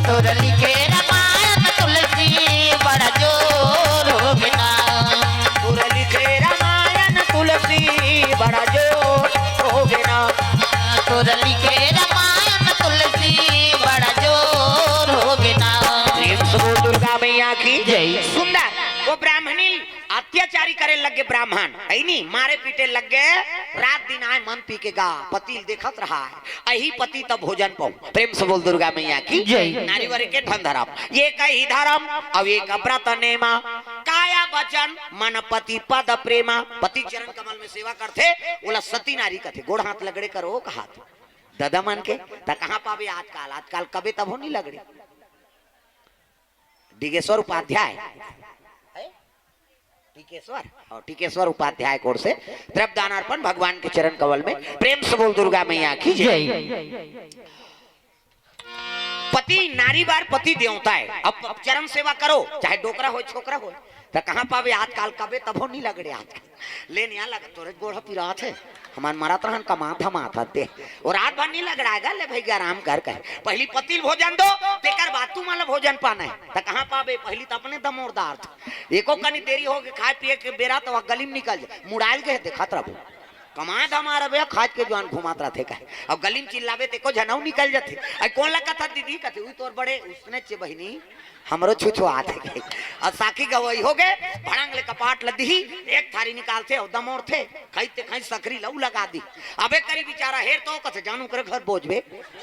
तोर लिखे रामायण तुलसी बड़ा जोर होगे ना। तोर लिखे रामायण तुलसी बड़ा जोर होगे ना। तोर लिखे रामायण तुलसी बड़ा जोर होगे ना। प्रेम से बोल दुर्गा मैया की जय। सुंदर वो ब्राह्मणी अत्याचारी करे लग गे ब्राह्मण, है नी, मारे पीटे लग गे। रात दिन आए मन पी के गा, पति ल देखत रहा है, अही पति तब भोजन पाऊ। प्रेम से बोल दुर्गा मैया की जय। नारी वर के धन धरम, ये कही धरम, अब एक व्रत नेमा, काया वचन मन पति पद प्रेमा। पति चरण कमल में सेवा करथे, ओला सती नारी कथे, गोड़ हाथ लगड़े करो कहाथे। ददा मन के, त कहाँ पाबे आजकाल, आजकाल कबे तभो नहीं लगड़े। डिगेश्वर उपाध्याय, टीकेश्वर और टीकेश्वर उपाध्याय कोर से द्रव्य दान अर्पण भगवान के चरण कमल में। प्रेम से बोल दुर्गा मैया की जय। जय। पति नारी बार पति देवता है। अब, अब चरण सेवा करो, चाहे डोकरा हो, छोकरा हो। त कहाँ पाबे आजकाल, कबे तभो नहीं लगड़े आजकाल। ले नहीं लगा तोरे गोड़ पिरात है, हमार मरत रहन कमा धमा था ते। और रात भर नहीं लगड़ाएगा, ले भैया आराम कर कहे। पहली पति ल भोजन दो, तेकर बाद तू मन ल भोजन पाना है। त कहाँ पाबे, पहली त अपने दमोरदार था। एको कनी देरी होगे खाए पिए के बेरा त वह गली में निकल जाए, मुड़ाइल के देखत रहबो। कमाए धमाए रबे, खाज के जुआन घुमात रथे कहे। अब गली में चिल्लाबे ते को झनऊ निकल जाथे। आई कौन लगत था दीदी? कथे, "उई तोर बड़े उसने चे बहिनी, हमरो छुछुआत हे।" अब साखी गवई होगे, भड़ंग ले कपाट ल दिही, एक थारी निकालथे, अउ दमोरथे, खई ते खई सकरी लऊ लगा दी। अबे करी बेचारा हेर तो कथे, "जानू करे घर बोझबे,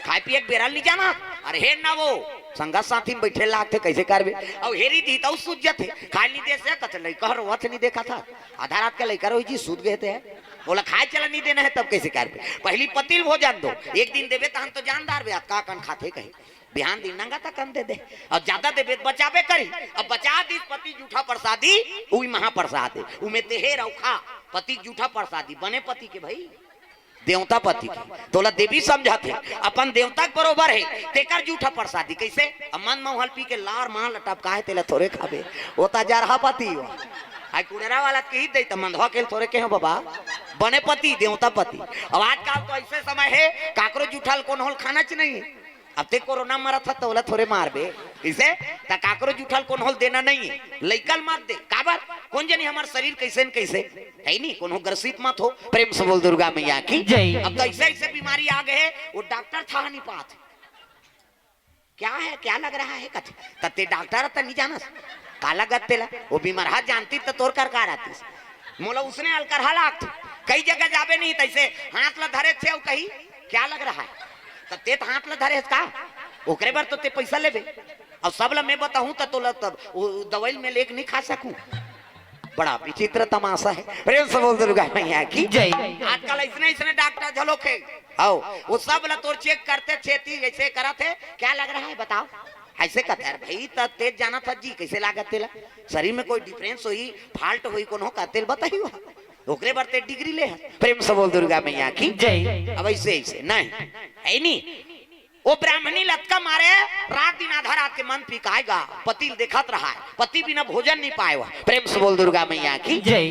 खाए पिए के बेरा ल नहीं जाना।" अरे हेर ना वो, संगत साथी में बैठे लागथे, कैसे करबे? अउ हेरी दी त सूझ जथे, खाए नहीं दे से कथे, "लइका रोवत नहीं देखा था।" आधा रात के लइका रोई जी, सूत गए थे। बोला, "खाए चला नहीं देना है, तब कैसे कर?" पहली पति ल भोजन दो, एक दिन देबे तहन तो जानदार बे, का कन खाथे कहे। बिहान दिन नंगा तक कन दे दे, और ज्यादा देबे तो बचाबे करी। अब बचा दी पति जूठा प्रसादी, उई महाप्रसाद है, उमे तेहे रउखा। पति जूठा प्रसादी, बने पति के भाई, देवता पति के, तोला देवी समझत हे, अपन देवता के बरोबर है, तेकर जूठा प्रसादी। कैसे? अब मन मौहल पी के लार मार लटपका है, तेला थोरे खाबे, वो ता जरहा पति हो। आई कुड़ेरा वाला के ही दे त मंदवा के थोरे के हो बाबा, बने पति, देवता पति। अब आजकल तो ऐसे समय है, काकरो जूठा ल कोनो होल खाना च नहीं है। अब ते कोरोना मरत ह, तोला थोरे मारबे, इसे त काकरो जूठा ल कोनो होल देना नहीं है। लइका ल मत दे, काबर? कौन जनी हमार शरीर कैसे न कैसे, है नी, कोनो ग्रसित मत हो। प्रेम से बोल दुर्गा मैया की जय। अब तो ऐसे ऐसे बीमारी आ गए, वो डॉक्टर था नहीं पात। क्या है, क्या लग रहा है कथे। त ते डॉक्टर त नहीं जानस, का लगत तेला? वो बीमार हा जानती त तोर कर का रहतीस। मोला उसने अलकरहा लागत। कई जगह जाबे नहीं, तैसे हाथ ला धरे थे, अउ कही, "क्या लग रहा है?" त ते त हाथ ला धरे हस का? ओकरे बर तो ते पैसा लेबे। अब सब ला मैं बताहूं त तोला तब वो दवाई में लेके नहीं खा सकूं। बड़ा विचित्र तमाशा है। प्रेम से बोल दुर्गा मैया की जय। आजकल ऐसने ऐसने डॉक्टर झलोक है। आओ, वो सब ला तोर चेक करते छेती ऐसे करत है, "क्या लग रहा है बताओ?" ऐसे कहते हैं, "अरे भाई, त तेज जाना था जी, कैसे लागत तेला? शरीर में कोई डिफरेंस होई, फाल्ट होई, कोनो का तेल बताई हुआ।" ओकरे बर ते डिग्री ले है। प्रेम से बोल दुर्गा मैया की जय। अब ऐसे ऐसे नहीं है नी। वो ब्राह्मणी लतका मारे, रात दिन आधा रात के मन पिकाएगा, पति ल देखत रहा है, पति बिना भोजन नहीं पाए हुआ। प्रेम से बोल दुर्गा मैया की जय।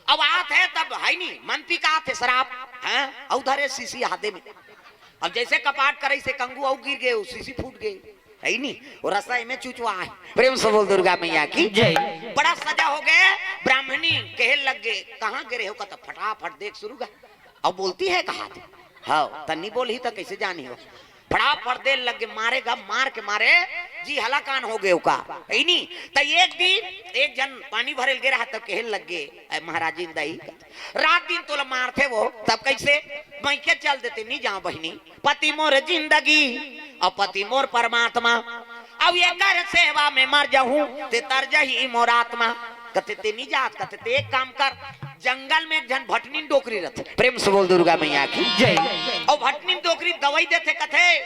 अब आत है तब है नी, मन पिकात है शराब, हैं? अउ धरे शीशी हाथे में। अब जैसे कपाट करे से कंगू अउ गिर गए, वो शीशी फूट गए, है नी? वो रसा में चुचवा है। प्रेम से बोल दुर्गा मैया की जय। बड़ा सजा हो गए, ब्राह्मणी कहे लग गए, "कहाँ गिरे हो?" कहता, "फटाफट देख शुरू गा।" अब बोलती है कहा थे, हाँ, तन्नी बोल ही तो कैसे जानी हो? फटाफट दे लग गए, मारेगा, मार के मारे, जी हलाकान हो गए का, है नी? त एक दिन एक जन पानी भरे लगे रहा, तब कहे लग गए, "ए महाराजिन दाई, रात दिन तोला मारथे वो, तब कैसे? मैं के चल देते, नहीं जाओ बहिनी, पति मोर जिंदगी, और पति मोर परमात्मा, अब एकर सेवा में मर जाहूं, ते तर जाही मोर आत्मा।" कथे, "ते नहीं जात।" कथे, "ते एक काम कर, जंगल में एक झन भटनीन डोकरी रहथे।" प्रेम से बोल दुर्गा मैया की जय। और भटनीन डोकरी दवाई देथे, कथे,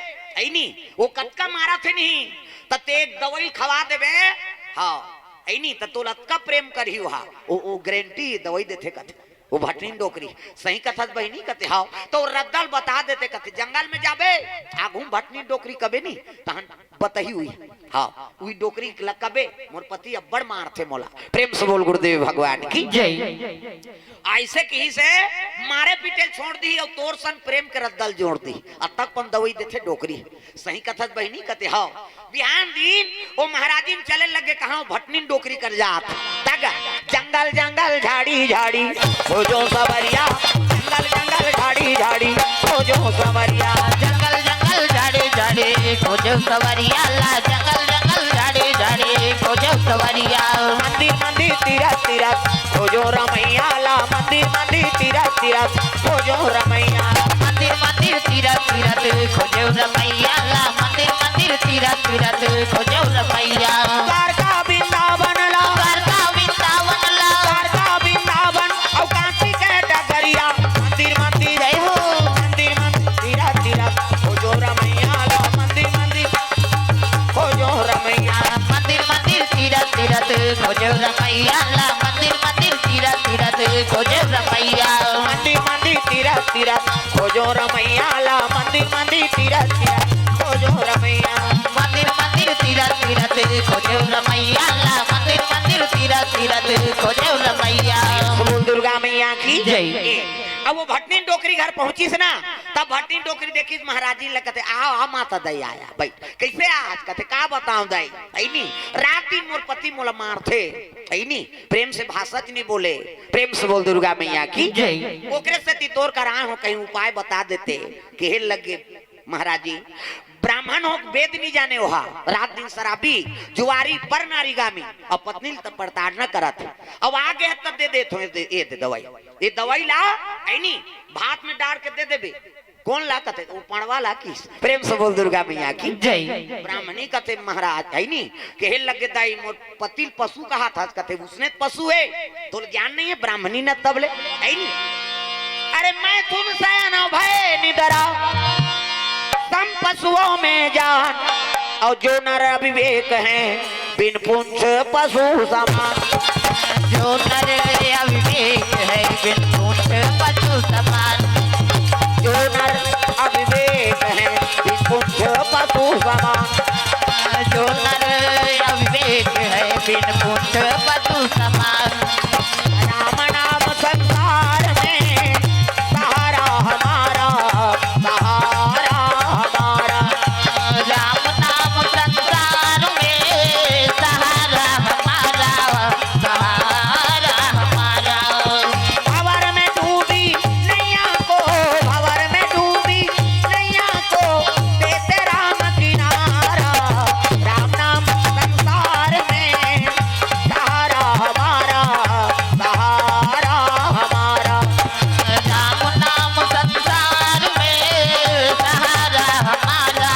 "ऐ नी, वो कतका मारत हे नहीं, त ते एक दवाई खवा देबे।" हाँ, अइनी त तोला अतका प्रेम करही ओहा। ओ, ओ गारंटी दवई देथे कथे। ओ भटनीन डोकरी, सही कथस बहिनी कथे, हाव। त ओ रद्दा ल बता देथे कथे, जंगल में जाबे, आघू म भटनीन डोकरी कबे नी, तहन बताही उही। हाव, उही डोकरी ल कबे, मोर पति अब्बड़ मारथे मोला। प्रेम से बोल गुरुदेव भगवान की। जय। अइसे किहिसे मारे पीटे ल छोड़ दिही अउ तोर संग प्रेम के रद्दा ल जोड़ दिही। अतक पन दवई देथे डोकरी। सही कथस बहिनी कथे, हाव। बिहान दिन ओ महाराजिन चले लगे कहाँ, भटनीन डोकरी कर जात। तग जंगल जंगल झाड़ी झाड़ी खोजों सँवरिया, जंगल जंगल झाड़ी झाड़ी खोजों सँवरिया। जंगल जंगल झाड़ी झाड़ी खोजों सँवरिया ला, जंगल जंगल झाड़ी झाड़ी खोजों सँवरिया। मंदिर मंदिर तीरथ तीरथ खोजों रमैया ला, मंदिर मंदिर तीरथ तीरथ खोजों रमैया। मंदिर मंदिर तीरथ तीरथ खोजों रमैया ला, मंदिर मंदिर तीरथ तीरथ खोजों रमैया। द्वारका वृंदावन ला, द्वारका वृंदावन ला। द्वारका वृंदावन अउ काशी के डगरिया। मंदिर मंदिर, जय हो। मंदिर मंदिर तीरथ तीरथ खोजों रमैया ला, मंदिर मंदिर खोजों रमैया। मंदिर मंदिर तीरथ तीरथ खोजों रमैया ला, मंदिर मंदिर तीरथ तीरथ खोजों रमैया। मंदिर मंदिर तीरथ तीरथ खोजों रमैया ला, मंदिर मंदिर तीरथ तीरथ खोजों रमैया। मंदिर मंदिर तीरथ तीरथ खोजों रमैया ला, मंदिर मंदिर तीरथ तीरथ खोजों रमैया। बोल दुर्गा मैया की जय। ए, अब ओ भटनीन डोकरी घर पहुंचिस ना, तब भटनीन डोकरी देखिस महाराजिन ला कथे, "आ, आ माता दाई आया, बइठ।" "कइसे आज?" कथे, "का बतावं दाई, अइनी, रात दिन मोर पति मोला मारथे, अइनी, प्रेम से भाषा च नी बोले।" प्रेम से बोल दुर्गा मैया की जय। "ओकरे सेती तोर करा आय हों, कहीं उपाय बता देते।" कहे लगे महाराजिन, "ब्राह्मण हो, वेद नी जाने ओहा, रात दिन शराबी, जुआरी, पर नारीगामी, अउ पत्नी ल त प्रताड़ना करत हे। अब आगे हे त दे देत हों, ए दे, ए दे दवई, ए दवई ला, अइनी, भात में डार के दे देबे।" कोन ला कथे? ओ पड़वा ला किहिस। प्रेम से बोल दुर्गा मैया की जय। ब्राह्मणी कथे महाराज, अइनी, कहे लगे दाई, मोर पति ल पशु कहत हस, कथे उसने त पशु हे, तोला ज्ञान नहीं हे, ब्राह्मणी न तब ले, अइनी। "अरे मैथुन शयन अउ भए निदरा, सम पशुओं में जान, अउ जो नर अविवेक हैं, बिन पूँछ पशु समान।" जो नर अविवेक है, बिन पूँछ पशु समान। जो नर अविवेक है, बिन पूँछ पशु समान। जो नर अविवेक है, बिन पूँछ पशु समान। राम नाम संसार में सहारा हमारा, सहारा हमारा। राम नाम संसार में सहारा हमारा, सहारा हमारा। भंवर में डूबी नैया को, भंवर में डूबी नैया को, देते राम किनारा। राम नाम संसार में सहारा हमारा, सहारा हमारा। राम नाम संसार में सहारा हमारा,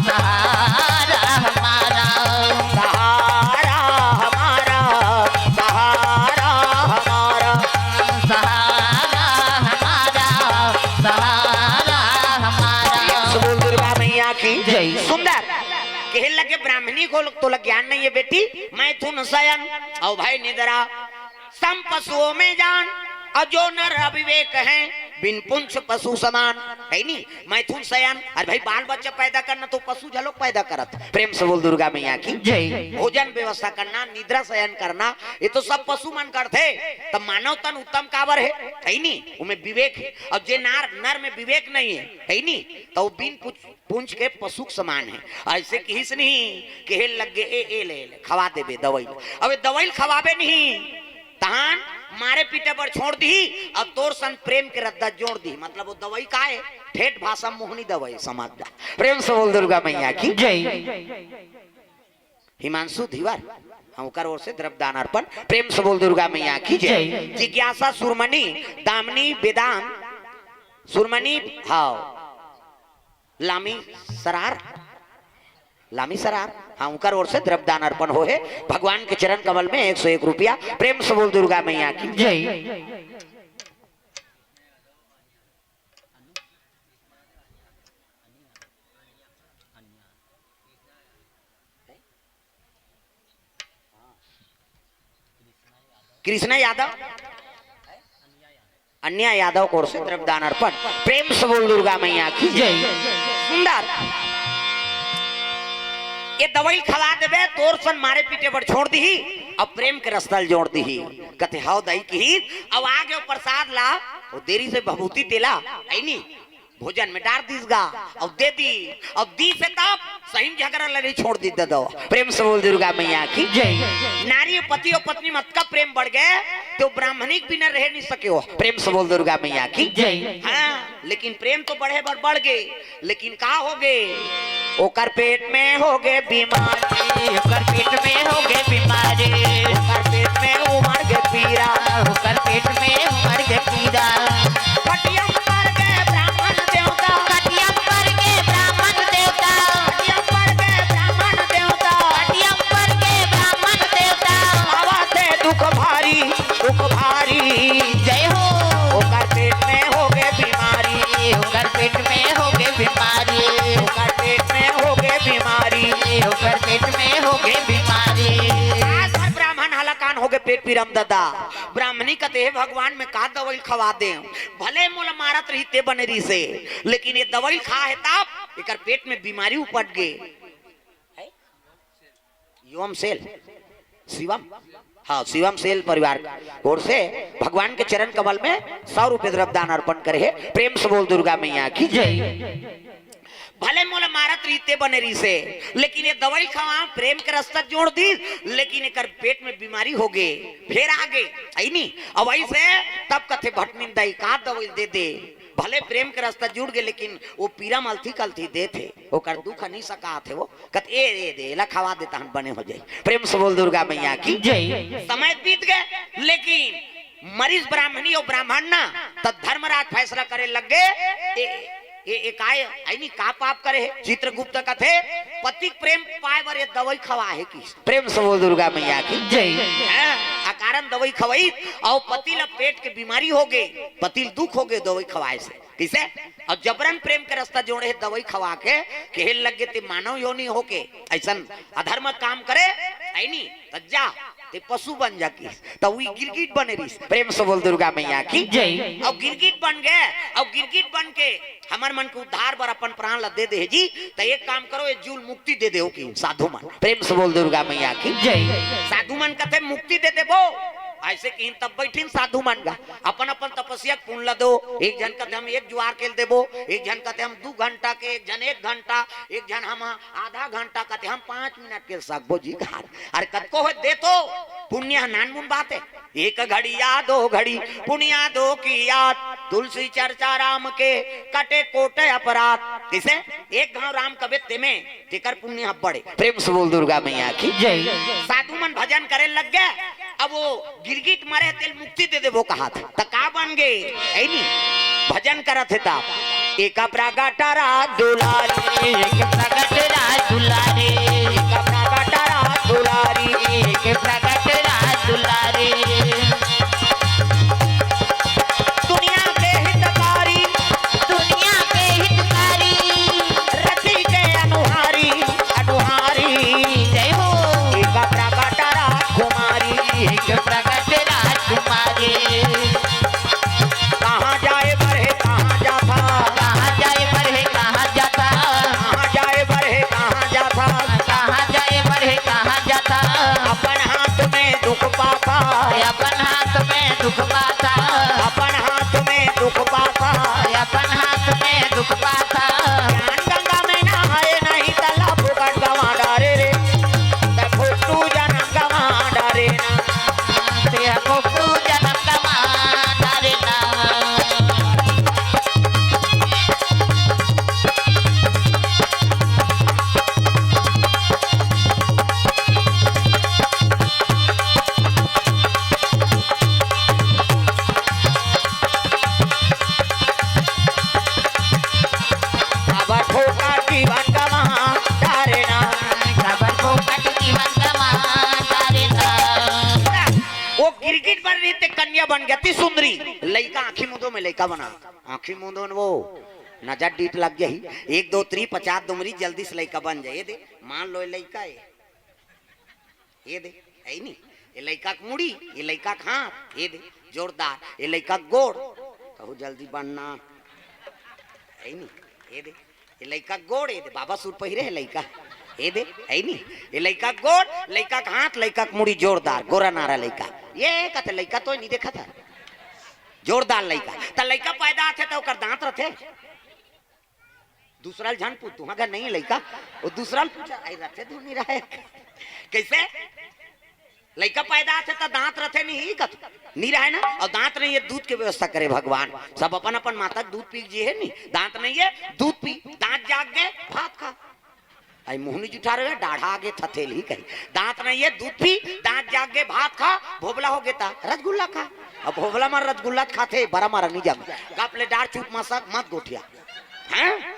सहारा हमारा। सहारा हमारा, सहारा हमारा। सहारा हमारा, सहारा हमारा। प्रेम से बोल दुर्गा मैया की जय। सुंदर। कहे लगे ब्राह्मणी को, तोला ज्ञान नहीं है बेटी, मैथुन शयन अउ भए निदरा, सम पशुओं में जान, अउ जो नर अविवेक हैं, बिन पूँछ पशु समान। है नी? मैथुन शयन, अरे भाई, बाल बच्चा पैदा करना त पशु घलोक पैदा करत। प्रेम से बोल दुर्गा मैया की जय। भोजन व्यवस्था करना, निद्रा शयन करना, ये तो सब पशु मन करथे। त मानव तन उत्तम काबर हे? है नी? ओमे विवेक हे। अउ जे नार, नर में विवेक नहीं हे, है नी? त ओ बिन पूछ पूँछ के पशु के समान हे। अइसे किहिस नहीं, कहे लगे, "ए, ए ले, ले, खवा देबे दवई ल।" अब ए दवई ल खवाबे नहीं, तहान मारे पीटे बर छोड़ दिही, अउ तोर संग प्रेम के रद्दा जोड़ दिही। मतलब ओ दवई का हे? ठेठ भाषा मोहनी दवई, समझ जा। प्रेम से बोल दुर्गा मैया की जय। हिमांशु धीवर, हाँ, ओकर ओर से द्रव्य दान अर्पण। प्रेम से बोल दुर्गा मैया की जय। जय। जिज्ञासा सुरमणि, दामिनी वेदांत, सुरमणि, हाँ, लामी सरार, लामी सरार, हाँ, ओकर ओर से द्रव्य दान अर्पण होहे। भगवान के चरण कमल में एक सौ एक रुपया। प्रेम से बोल दुर्गा मैया की जय। कृष्णा यादव, अन्या यादव कोर से द्रव्यदान अर्पण। प्रेम से बोल दुर्गा मैया की जय। सुंदर। ये दवाई खवा देबे, तोर सन मारे पीटे बर छोड़ दीही, अब प्रेम के रस्ता ल जोड़ दीही। कथे, "हव दाई," किही, "अब आ गयो प्रसाद ला, वो देरी से भभूति तेला, है नी, भोजन में डार दीस गा, अब दे दी, अब दी से तब सही में झगड़ा लड़ाई छोड़ दी दे दो।" प्रेम से बोल दुर्गा मैया की जय। नारी पति और पत्नी में अतका प्रेम बढ़ गए, तो ब्राह्मणी के बिना रह नहीं सके हो। प्रेम से बोल दुर्गा मैया की जय। हाँ, लेकिन प्रेम तो बढ़े बढ़, बढ़ गए, लेकिन का हो गए? ओकर पेट में हो गए बीमारी, ओकर पेट में हो गए बीमारी, ओकर पेट में उमड़ गए पीरा, ओकर पेट में उमड़ गए पीरा। कटियम पर गए ब्राह्मण देवता, कटियम पर गए ब्राह्मण देवता, कटियम पर गए ब्राह्मण देवता, कटियम पर गए ब्राह्मण देवता। आवा थे दुख भारी, दुख भारी। जय हो। ओकर पेट में हो गए बीमारी, ओकर पेट में हो गए बीमारी, ओकर पेट में हो गए बीमारी, ओकर पेट में हो गए बीमारी। आज हर ब्राह्मण हलाकान हो गए पेट पीरम ददा। ब्राह्मणी कथे, "हे भगवान, मैं का दवाई खवा दे, भले मोला मारत रही ते बने रही से, लेकिन ये दवाई खा है तब एकर पेट में बीमारी उपट गए।" युवम सेल, शिवम, हाँ, शिवम सेल परिवार ओर से भगवान के चरण कमल में सौ रुपये द्रव्यदान अर्पण करे हे। प्रेम से बोल दुर्गा मैया की जय। भले मोला मारत रहिते बने रहिसे, लेकिन ये दवाई खवा, प्रेम के रस्ता जोड़ दी, लेकिन एकर पेट में बीमारी हो गए, फिर आ गए, है नी? अब ऐसे तब कथे भटमिन दाई का दवाई दे दे, भले प्रेम के रस्ता जुड़ गए, लेकिन वो पीरा मलथी कलथी दे थे, ओकर दुख नहीं सका थे वो। कत ए, ए दे, एला खवा दे, तहन बने हो जाई। प्रेम से बोल दुर्गा मैया की जय। समय बीत गए, लेकिन मरीज ब्राह्मणी और ब्राह्मण ना, तब धर्मराज फैसला करे लग गए। ए, ए, ए काय, आई नी का पाप करे है? चित्रगुप्त कथे, पति के प्रेम पाए बर ये दवाई खवा है कि? प्रेम से बोल दुर्गा मैया की जय। हैं? अकारण दवाई खवाई और पति ला पेट के बीमारी हो गए, पति ला दुख हो गए दवाई खवाए से। किसे? और जबरन प्रेम के रास्ता जोड़े हे दवाई खवा के, कहे लग गए ते मानव योनि होके ऐसन अधर्म काम करे, है नी? त जा, ते पशु बन जा किस। त वही गिरगिट बने रहिस। प्रेम से बोल दुर्गा मैया की जय। और गिरगिट बन गए, और गिरगिट बन के हमर मन के उद्धार बर अपन प्राण ला दे दे हे जी। त एक काम करो, ये जूल मुक्ति दे दे हो कि साधु मन। प्रेम से बोल दुर्गा मैया की जय। साधु मन कथे मुक्ति दे देबो, ऐसे कहीं तब बैठिन साधु मन गा। अपन अपन तपस्या के पुण्य ला दो। एक झन कथे हम एक जुआर के देबो, एक झन कथे हम दू घंटा के, एक झन एक घंटा, एक झन हम आधा घंटा, कथे हम पाँच मिनट के सकबो जी घाट। अरे कतको हो दे तो, पुण्य ह नानमुन बात है। एक घड़ी या दो घड़ी पुण्य दो की याद, तुलसी चर्चा राम के कटे कोट अपराध। किसे? एक घाव राम कबे तेमे तेकर पुण्य ह बड़े। प्रेम से बोल दुर्गा मैया की जय। साधु मन भजन करे लग गए। अब वो गिरगिट मरे तेल मुक्ति दे देबो कहा था, त का बन गए? ऐ नी भजन करत हे ता। एक प्रगट रास दुलारी, एक प्रगट रास दुलारी, एक प्रगट रास दुलारी, एक प्रगट रास दुलारी। दुनिया के हितकारी, दुनिया के हितकारी, रति के अनुहारी, अनुहारी। जय हो। एक प्रगट राजकुमारी, एक प्रगट राजकुमारी। कहाँ जाए बर हे, कहाँ जाथा? कहाँ जाए बर हे, कहाँ जाथा? कहाँ जाए बर हे, कहाँ जाथा? कहाँ जाए बर हे, कहाँ जाथा? अपन हाथ में दुख पाथा, अपन हाथ में दुख पाथा, अपन हाथ में दुख पाथा, अपन हाथ में दुख पाथा। ज्ञान गंगा में नहाए नहीं तला फुकट गवा डारे रे, त फुकटू जनम गवा डारे ना। ते फुकटू जनम गवा डारे ना। काबर फोकट जीवन गवा डारे ना। काबर फोकट जीवन गवा डारे ना। वो गिरगिट बन रही ते कन्या बन गया ती सुंदरी। लइका आँखी मुंदो में लइका बना। आँखी मुंदो में वो नजर डीट लग गई। एक दो त्री पचास दुमरी जल्दी से लइका बन जाए। ये दे, मान लो ये लइका है। ये दे, है ही नहीं। ये लइका के मुड़ी, ये लइका के हाथ, ये दे जोरदार, ये लइका के गोड़, कहू जल्दी बनना, है नी, ये दे, ये लइका के गोड़, ये दे बाबा सूट पहिरे हे लइका, ये दे, है नी, ये लइका के गोड़, लइका के हाथ, लइका के मुड़ी जोरदार, गोरा नारा लइका, ये कहते लइका तो नहीं देखा था, जोरदार लइका, त लइका पैदा आथे त ओकर दांत रथे, दूसरा ल झन पूछ, तुहा घर नहीं लइका, वो दूसरा ल पूछा, आई रथे धुन नहीं रहे। कैसे? लइका पैदा आथे त दांत रथे नहीं ही कत, नहीं रहे ना, और दांत नहीं है, दूध के व्यवस्था करे भगवान, सब अपन अपन माता के दूध पी जिए है नहीं, दांत नहीं है, दूध पी, दांत जाग गए, भात खा। आई मुंह नहीं जुठा रहे, डाढ़ा आगे थथेल ही कही, दांत नहीं है, दूध पी, दांत जाग गए, भात खा, भोबला हो गेता, रसगुल्ला खा। अब भोबला मार रसगुल्ला खाथे, बरा मारा नहीं जाम, गप ले डार चुप मसक मत गोठिया। हैं?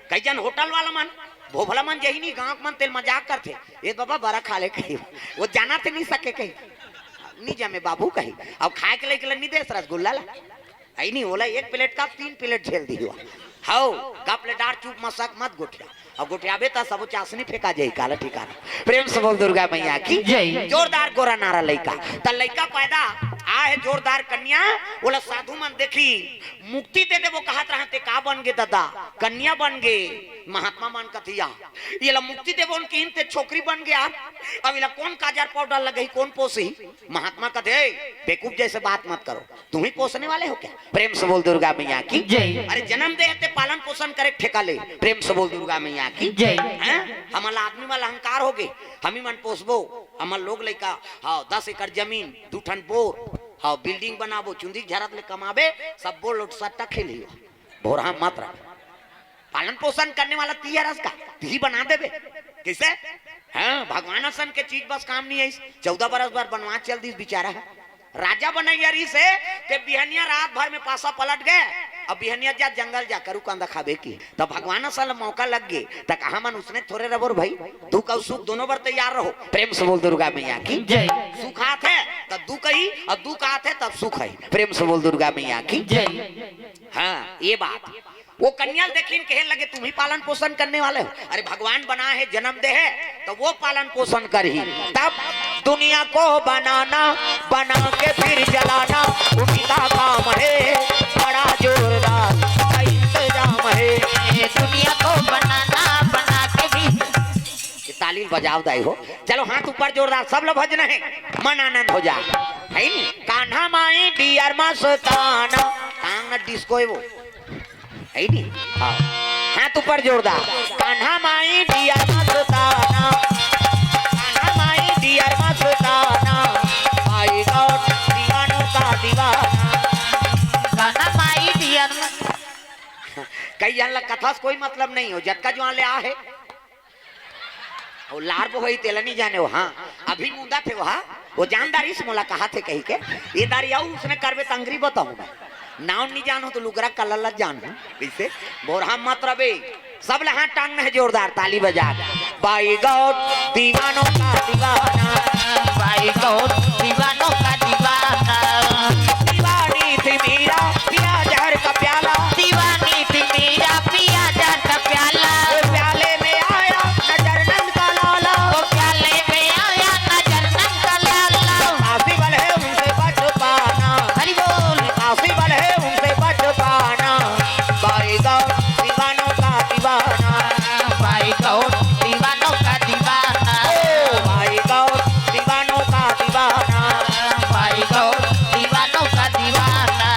कई जन होटल वाला मन, भोभला मन जही नहीं, गांव के मन तेल मजाक करथे, "ए बाबा, बरा खा ले," कही, वो जाना थे नहीं सके कही, "नहीं जमे बाबू," कही, अब खाए के लइके ला नहीं देस रसगुल्ला ला, आई नहीं, ओला एक प्लेट का तीन प्लेट झेल दी हुआ। हौ, गप ले डार चुप मसक मत गोठिया, अब गोठियाबे त सबो चासनी फेंका जाई, काला ठिकाना। प्रेम से बोल दुर्गा मैया की जय। जोरदार गोरा नारा लइका, त लइका पैदा आ है जोरदार कन्या, ओला साधु मन देखी, मुक्ति दे देबो कहत रहन, ते का बन गे ददा? कन्या बन गे। महात्मा मन कथिया, ये ला मुक्ति देबो न किहिन, ते छोकरी बन गे यार। अब इला कौन काजर पाउडर लगही, कौन पोसही? महात्मा कथे, "ए, बेवकूफ जैसे बात मत करो, तुम ही पोसने वाले हो क्या?" प्रेम से बोल दुर्गा मैया की जय। अरे जन्म दे हे ते पालन पोषण करे ठेका ले। प्रेम से बोल दुर्गा मैया की जय। हैं? हमन ला आदमी वाला अहंकार हो गे, हम ही मन पोसबो, हमन लोग लइका, हाँ, दस एकड़ जमीन, दू ठन बोर, हाँ, बिल्डिंग बनाबो, चुंदी झरत ले कमाबे, सब बोल लोट सट्टा खेलही। भोरहा मत रह। पालन पोषण करने वाला ती हरस का, ती ही बना देबे। कैसे? हाँ, भगवान असन के चीज बस काम नहीं आइस। चौदह बरस बर बनवास चल दिस बिचारा ह। राजा बनैया रहिस हे, ते बिहनिया रात भर में पासा पलट गए। अब बिहनिया जा जंगल जा करू कांदा खाबे की। तब भगवान असन ल मौका लग गे, त कहा मन उसने थोरे रबो रे भाई, दुख अउ सुख दोनों बर तैयार रहो। प्रेम से बोल दुर्गा मैया की जय। सुख आथे तब दुख ही, और दुख आथे तब सुख है। प्रेम से बोल दुर्गा मैया की जय। हाँ, ये बात। वो कन्या ल देखिन कहे लगे, "तुम ही पालन पोषण करने वाले हो।" अरे भगवान बना है, जन्म दे है, तो वो पालन पोषण करही। तब दुनिया को बनाना, बना के फिर जलाना, उनका काम है, बड़ा जोरदार का इंतजाम है। ये दुनिया को बनाना, बना के भी ये ताली बजाव दाई हो। चलो हाथ ऊपर जोरदार, सब लोग भजन है, मन आनंद हो जाए, है नी? कान्हा माई डियर मस्ताना, टांग न डिस्को है वो, है नी? हाँ। हाथ ऊपर जोरदार। कान्हा माई डियर मस्ताना, कान्हा माई डियर मस्ताना, भाई गौर दीवानों का दीवाना। कान्हा माई डियर मस्ताना। कई जन ला कथा से कोई मतलब नहीं हो, जतका जुआन ले आ है, वो लार बोहई तेला नहीं जाने हो। हाँ, अभी मुंदा थे वहा, वो जानदारी से मोला कहा थे कही के, ये दारी आऊ उसने करबे तंगरी बताऊं मैं। नाव नहीं जानो तो लुगरा कलर ला जानो। कैसे? बोरहा मत रबे। सब लहा टांग में है जोरदार ताली बजा। बाई गौर दीवानों का दीवाना। बाई गौर दीवानों का दीवाना। दीवानी थी मीरा, पिया जहर का प्याला। दीवानी थी मीरा, पिया जहर का प्याला। वो प्याले में आया नजर नंद का लाला। वो प्याले में आया नजर नंद का लाला। काशी वाले उनसे बच पाना। हरि बोल। काशी वाले उनसे बच पाना। बाई गौर दीवानों का दीवाना। बाई गौर दीवानों का दीवाना। ओ भाई गौर दीवानों का दीवाना। बाई गौर दीवानों का दीवाना।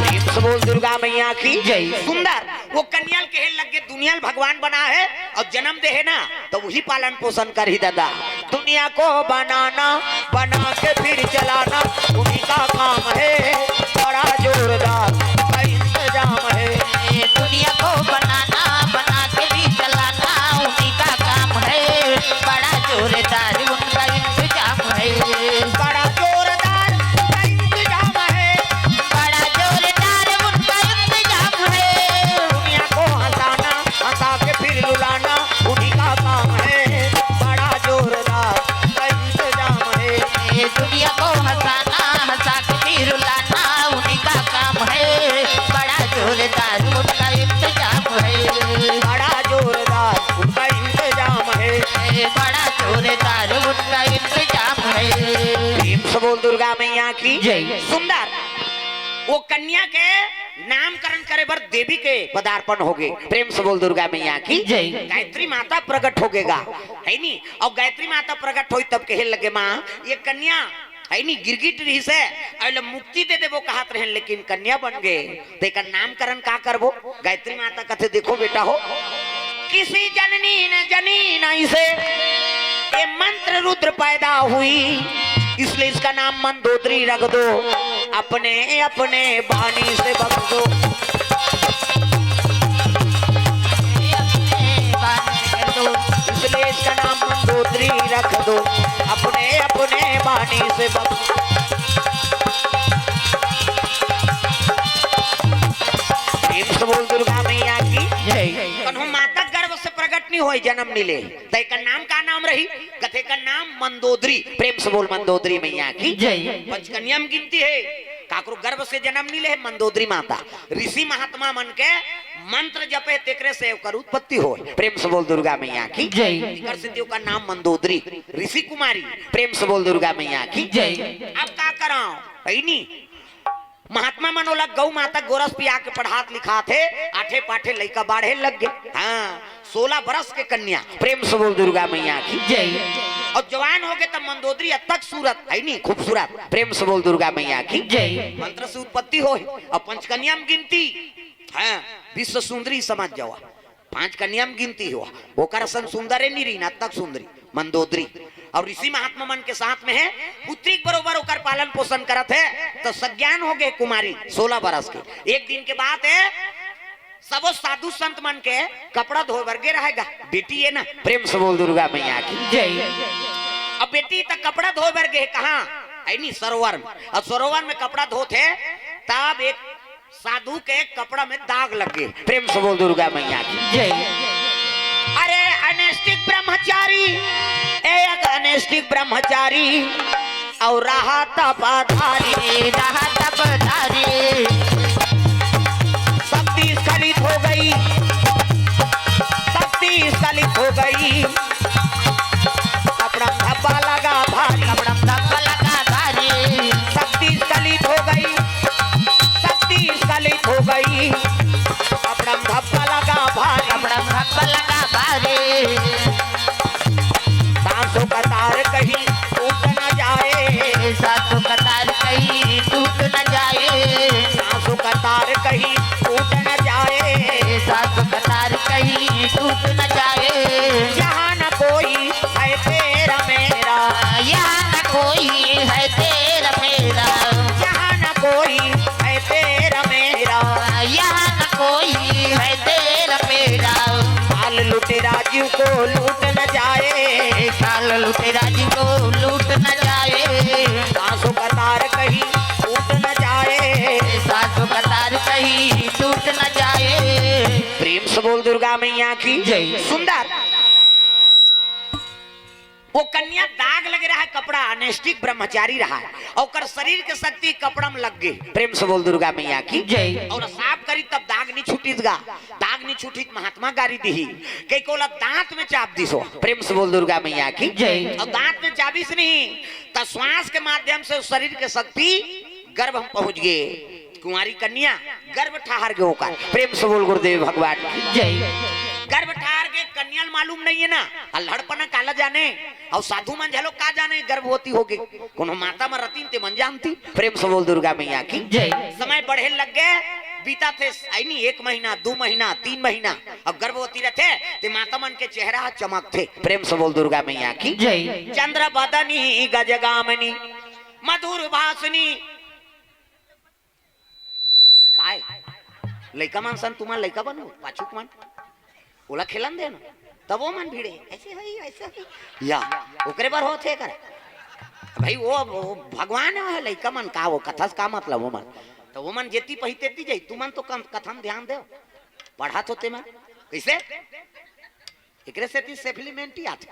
प्रेम से बोल दुर्गा मैया की जय। सुंदर। वो कन्या ल कहे लग गे, दुनिया ल भगवान बना है और जन्म दे है ना, तो वही पालन पोषण करही दादा। दुनिया को बनाना, बना के फिर चलाना, उन्हीं का काम है, बड़ा जोरदार का इंतजाम है। ये दुनिया को बनाना, बना के भी चलाना, उन्हीं का काम है, बड़ा जोरदार उनका इंतजाम है। बड़ा जोरदार उनका इंतजाम है। बड़ा जोरदार उनका इंतजाम है। दुनिया को हंसाना, हंसा के फिर रुलाना, उन्हीं का काम है। बड़ा जोरदार उनका इंतजाम है। ये दुनिया को हंसाना, हंसा के फिर रुलाना, की जय। सुंदर, वो कन्या के नामकरण करे बर देवी के पदार्पण होगे। प्रेम से बोल दुर्गा मैया की जय। गायत्री माता प्रकट होगे गा, है नी? अउ गायत्री माता प्रकट होई तब कहे लगे, माँ, ये कन्या है नी, गिरगिट रहिसे, अउ एला मुक्ति दे देबो कहत रहेन, लेकिन कन्या बन गे, तेकर नामकरण का करबो? गायत्री माता कथे, देखो बेटा हो, किसी जननी ने जनी नहीं से ये मंत्र रुद्र पैदा हुई, इसलिए इसका नाम मंदोदरी रख दो, अपने अपने बानी से बख्श दो। इसलिए इसका नाम मंदोदरी रख दो, अपने अपने बानी से बख्श। प्रेम से बोल दुर्गा मैया की जय। कन्हो माता गर्भ से प्रकट नहीं होय, जन्म नहीं ले, त एकर नाम का नाम रही? कथे का नाम मंदोदरी। प्रेम से बोल मंदोदरी मैया की जय। पंचकन्या में गिनती है, काकरो गर्भ से जन्म नहीं ले है मंदोदरी माता। ऋषि महात्मा मन के मंत्र जपे, तेकरे से ओकर उत्पत्ति होय। प्रेम से बोल दुर्गा मैया की जय। एकर से ओकर नाम मंदोदरी, ऋषि कुमारी। प्रेम से बोल दुर्गा मैया की जय। अब का कराओ, है नी? महात्मा मन ओला गौ माता गोरस पिया के पढ़ात लिखात हे, आठे पाठे लइका बाढ़े लग गे। हाँ, सोलह बरस के कन्या। प्रेम से बोल दुर्गा मैया की जय। अउ जवान होगे त मंदोदरी अतक सूरत, है नी, खूबसूरत। प्रेम से बोल दुर्गा मैया की जय। मंत्र से उत्पत्ति होय, अउ पंचकन्या में गिनती, हाँ, विश्व सुंदरी समझ जावा। पांच कन्या में गिनती हो, ओकर असन सुंदर है नी रहिन, अतक सुंदरी मंदोदरी। अउ ऋषि महात्मा मन के साथ में है, पुत्री के बरोबर ओकर पालन पोषण करत है, त सज्ञान होगे कुमारी, सोलह बरस के। एक दिन के बात है, सबो साधु संत मन के कपड़ा धोए बर गे रहेगा, बेटी है ना। प्रेम से बोल दुर्गा मैया की जय। अब बेटी त कपड़ा धोए बर गे कहाँ, है नी, सरोवर में। अब सरोवर में कपड़ा धोत है, तब एक साधु के कपड़ा में दाग लग गे। प्रेम से बोल दुर्गा मैया की जय। अरे अनैष्ठिक ब्रह्मचारी, एक अनैष्ठिक ब्रह्मचारी अउ रहा तपधारी, रहा तपधारी। शक्ति स्खलित हो गई, शक्ति स्खलित हो गई। कपड़ा में धब्बा लगा भारी, कपड़ा में धब्बा लगा भारी। शक्ति स्खलित हो गई, शक्ति स्खलित हो गई। कपड़ा में धब्बा लगा भारी, कपड़ा में धब्बा लगा भारी। सांसों का तार कहीं टूट न जाए, सांसों का तार कहीं टूट न जाए। सांसों का तार कहीं टूट न जाए, सांसों का तार कहीं टूट न जाए। यहाँ न कोई है तेरा मेरा, यहाँ न कोई है तेरा मेरा। यहाँ न कोई है तेरा मेरा, यहाँ न कोई है तेरा मेरा। बाल लुटेरा जीव को लूट न जाए, बाल लुटेरा जीव को लूट न जाए। सांसों का तार कहीं टूट न जाए, सांसों का तार कहीं टूट न जाए। प्रेम से बोल दुर्गा मैया की जय। सुंदर, वो कन्या दाग लगे रहा है, कपड़ा अनैष्ठिक ब्रह्मचारी रहा है, अउ ओकर शरीर के शक्ति कपड़ा में लग गे। प्रेम से बोल दुर्गा मैया की जय। अउ साफ करी तब दाग नहीं छूटिस गा, दाग नहीं छूटिस, महात्मा गारी दिही, कई कोला दांत में चाप दिसो। प्रेम से बोल दुर्गा मैया की जय। अउ दांत में चाबिस नहीं, त श्वास के माध्यम से शरीर के शक्ति गर्भ में पहुंच गे। कुंवारी कन्या गर्भ ठहर गे ओकर। प्रेम से बोल गुरुदेव भगवान की जय। गर्भ ठहर गे, कन्या ल मालूम नहीं है ना, अल्हड़पना काला जाने, अउ साधु मन झलो का जाने गर्भवती होगे। कोनो माता म रतिन ते मन जानती। प्रेम से बोल दुर्गा मैया की जय। समय बढ़े लग गे, बीता थे, आई नहीं, एक महीना, दो महीना, तीन महीना, अब गर्भवती रहते ते माता मन के चेहरा ह चमकथे। प्रेम से बोल दुर्गा मैया की जय। चंद्र बदनी गजगामिनी मधुर भाषिनी। काय? लइका मन सन तुमन लइका बनो, पाछू के मन। ओला खेलन दे ना। तब वो मन भिड़े, ऐसे होई, ऐसे होई। या, ओकरे बर होत हे कर। भाई, वो, वो भगवान हे, लइका मन का, वो कथा से का मतलब, वो मन। तो वो मन जेती पही तेती जाई, तुमन तो कम, कथा में ध्यान दे। पढ़त होते मन। कैसे? एकरे सेती सेफली मेंटी आथे।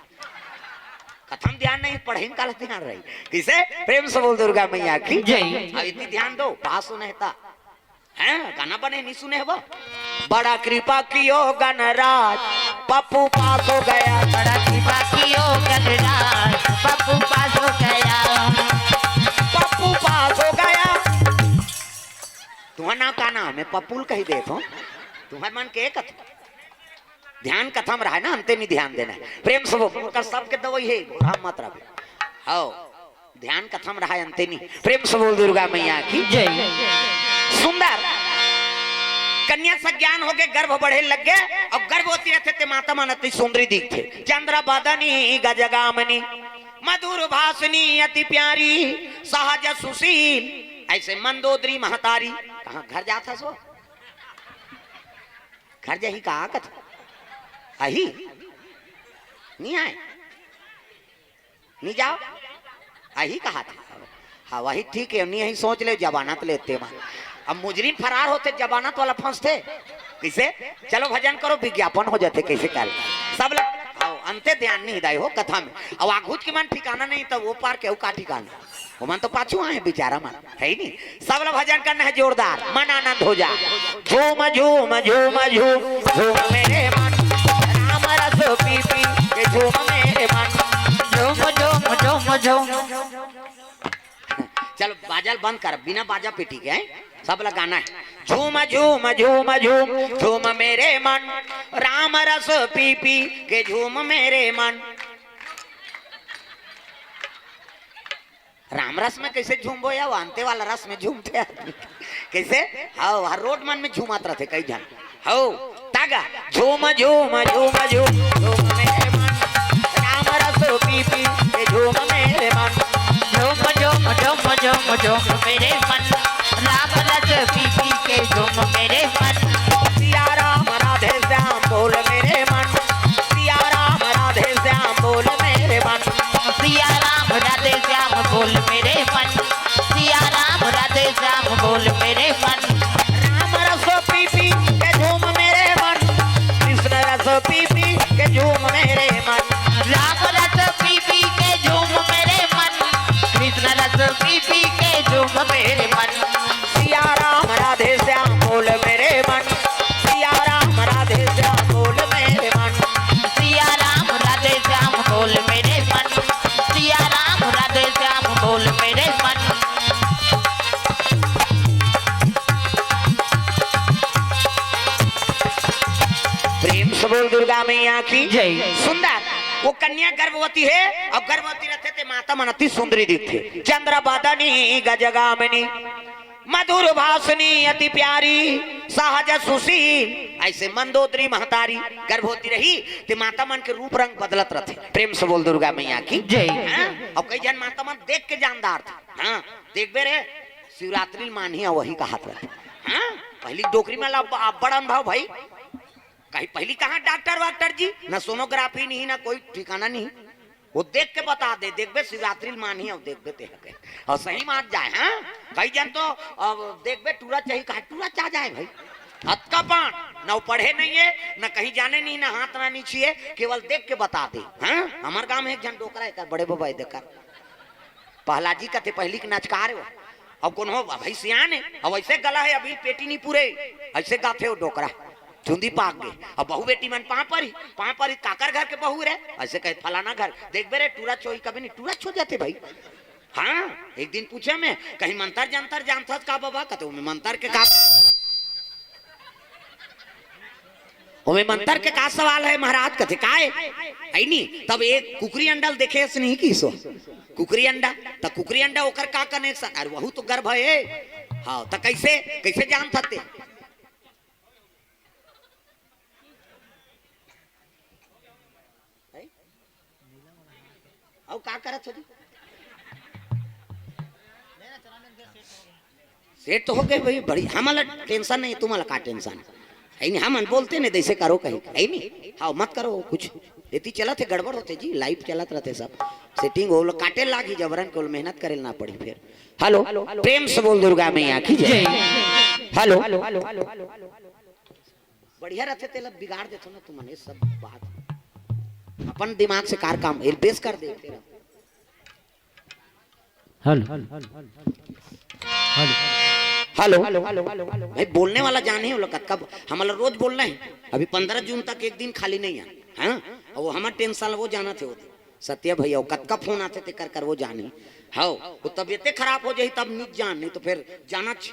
कथा में ध्यान नहीं, पढ़े में काला ध्यान रही। किसे? प्रेम से बोल दुर्गा मैया की जय। अब इतनी ध्यान दो, पास होने था। हैं? गाना बने नहीं सुने हो? बड़ा कृपा कियो गणराज, पप्पू पास हो गया। बड़ा कृपा कियो गणराज, पप्पू पास हो गया। पप्पू पास तुम्हार नाम का नाम है? पप्पूल कही देत हो। तुम्हार मन के कथ ध्यान कथम रहा है ना, अंते नहीं ध्यान देना है। प्रेम से बोल, उनका सबके दवाई है, घबरा मत रहे। हाओ, ध्यान कथम रहा है, अंते नहीं। प्रेम से बोल दुर्गा मैया की। जय। सुंदर कन्या से ज्ञान होके गर्भ बढ़े लग गए, और गर्भवती रहते ते माता मन अति सुंदरी दिखते। चंद्र बदनी गजगामनी, मधुर भाषणी अति प्यारी, सहज सुशील, ऐसे मंदोदरी महतारी। कहाँ घर जाता सो? घर जाही का कथ? आही? नहीं आए? नहीं जाओ? आही कहा था? हाँ, वही ठीक है, नहीं यही सोच ले, जमानत लेते वहाँ। अब मुजरिम फरार होते, जमानत वाला फंसते। कैसे? चलो भजन करो, विज्ञापन हो जाते, कैसे कर? सब लोग, हाँ, अंते ध्यान नहीं दाई हो कथा में। अब आघुच के मन ठिकाना नहीं, तो वो पार के का ठिकाना? वो मन तो पाछू आए बेचारा मन, है ही नहीं। सब लोग भजन करना है जोरदार, मन आनंद हो जाए। झूम झूम झूम झूम झूम मेरे मन, राम रस पी पी के झूम मेरे मन। झूम झूम झूम झूम। चलो बाजल बंद कर, बिना बाजा पेटी के, हैं? सब लोग गाना है। झूम झूम झूम झूम झूम मेरे मन, राम रस पी पी के झूम मेरे मन। राम रस में कैसे झूमबो या वो अंते वाला रस में झूमते आदमी? कैसे? हाँ, हर रोड मन में झूमत रहते कई जन। हो, तागा। झूम झूम झूम झूम झूम मेरे मन, राम रस पी पी के झूम मेरे मन। झूम झूम झूम झूम झूम मेरे मन, राम रस पी पी के झूम मेरे मन। सिया राम राधे श्याम बोल मेरे मन, सिया राम राधे श्याम बोल मेरे मन। सिया राम राधे श्याम बोल मेरे मन, सिया राम राधे श्याम बोल मेरे मन। राम रस पी पी के झूम मेरे मन, कृष्ण रस पी पी के झूम मेरे मन। राम रस पी पी के झूम मेरे मन, कृष्ण रस पी पी के झूम मेरे मन। सिया राम राधे श्याम बोल मेरे मन, सिया राम राधे श्याम बोल मेरे मन। सिया राम राधे श्याम बोल मेरे मन, सिया राम राधे श्याम बोल मेरे मन। प्रेम से बोल दुर्गा मैया की जय। सुंदर, वो कन्या गर्भवती है, और गर्भवती रहते ते माता मन अति सुंदरी दिखते। चंद्र बदनी गजगामिनी, मधुर भाषणी अति प्यारी, सहज सुशील, ऐसे मंदोदरी महतारी गर्भवती रही, ते माता मन के रूप रंग बदलत रहते। प्रेम से बोल दुर्गा मैया की जय। हाँ? और कई जन माता मन देख के जानदार थे। हाँ, देखबे रे, शिवरात्रि मानही, वही कहत रहते। हाँ, पहली डोकरी में ला, अब्बड़ अनुभव भाई। कहीं पहली कहाँ डॉक्टर वाक्टर जी, ना सोनोग्राफी नहीं, ना कोई ठिकाना नहीं। वो देख के बता दे, देखबे शिवरात्रि मानही, और देखबे ते हके। और सही मात जाए, हाँ? कई जन तो अब देखबे टूरा चाही, कहा टूरा चा जाए भाई? अतका पान, ना वो पढ़े नहीं है, ना कहीं जाने नहीं, ना हाथ ना नीची है, केवल देख के बता दे, हाँ? हमार गांव में एक जन डोकरा है, कर बड़े बाबा है, देकर। पहला जी कथे पहली के नचकार हो। अब कौन हो भाई सियान है, अब ऐसे गला है, अभी पेटी नहीं पूरे, ऐसे गाथे हो डोकरा। चुंदी पाक गए। अब बहू बेटी मन पाँव परी, पाँव परी, काकर घर के बहू रे, ऐसे कहे फलाना घर। देखबे रे टूरा छोही, कभी नहीं टूरा छो जाते भाई। हाँ, एक दिन पूछे मैं, कहीं मंतर जंतर जानथस का बाबा? कहते, "ओमे मंतर के का, ओमे मंतर के का सवाल है महाराज?" कहते, "काय है नी?" तब एक कुकरी अंडा ल देखे अस नहीं की सो, कुकरी अंडा, त कुकरी अंडा ओकर का कनेक्शन? अरे वहू तो गर्भ है। हाँ, त कैसे, कैसे जानथस ते? हैं? अउ का करत हो जी? सेट तो हो गए भाई, बड़ी हमला टेंशन नहीं, तुम्हाला का टेंशन है? नहीं, हम बोलते नहीं, जैसे करो कहीं, है नहीं? हाँ, मत करो कुछ। इतनी चलत है, गड़बड़ होते जी, लाइव चलत रहते सब। सेटिंग हो, काटे लागी जबरन को, मेहनत करे ना पड़ी फिर। हेलो, प्रेम से बोल दुर्गा मैया की जय। हेलो, बढ़िया रहते तेला बिगाड़ देथो ना तुमन, ये सब बात। अपन दिमाग से कार काम, ये बेस कर दे तेरा। हेलो। हेलो। हेलो। भाई बोलने वाला जाने हो लोग, कब हमला रोज बोलना है। अभी पंद्रह जून तक एक दिन खाली नहीं है। हाँ? और वो हमार टेंशन वो जाना थे होते। सत्या भैया, वो कतका फोन आते थे कर कर वो जाने। हाँ, वो तबीयते खराब हो जाही तब निक जान, नहीं तो फिर जाना छे।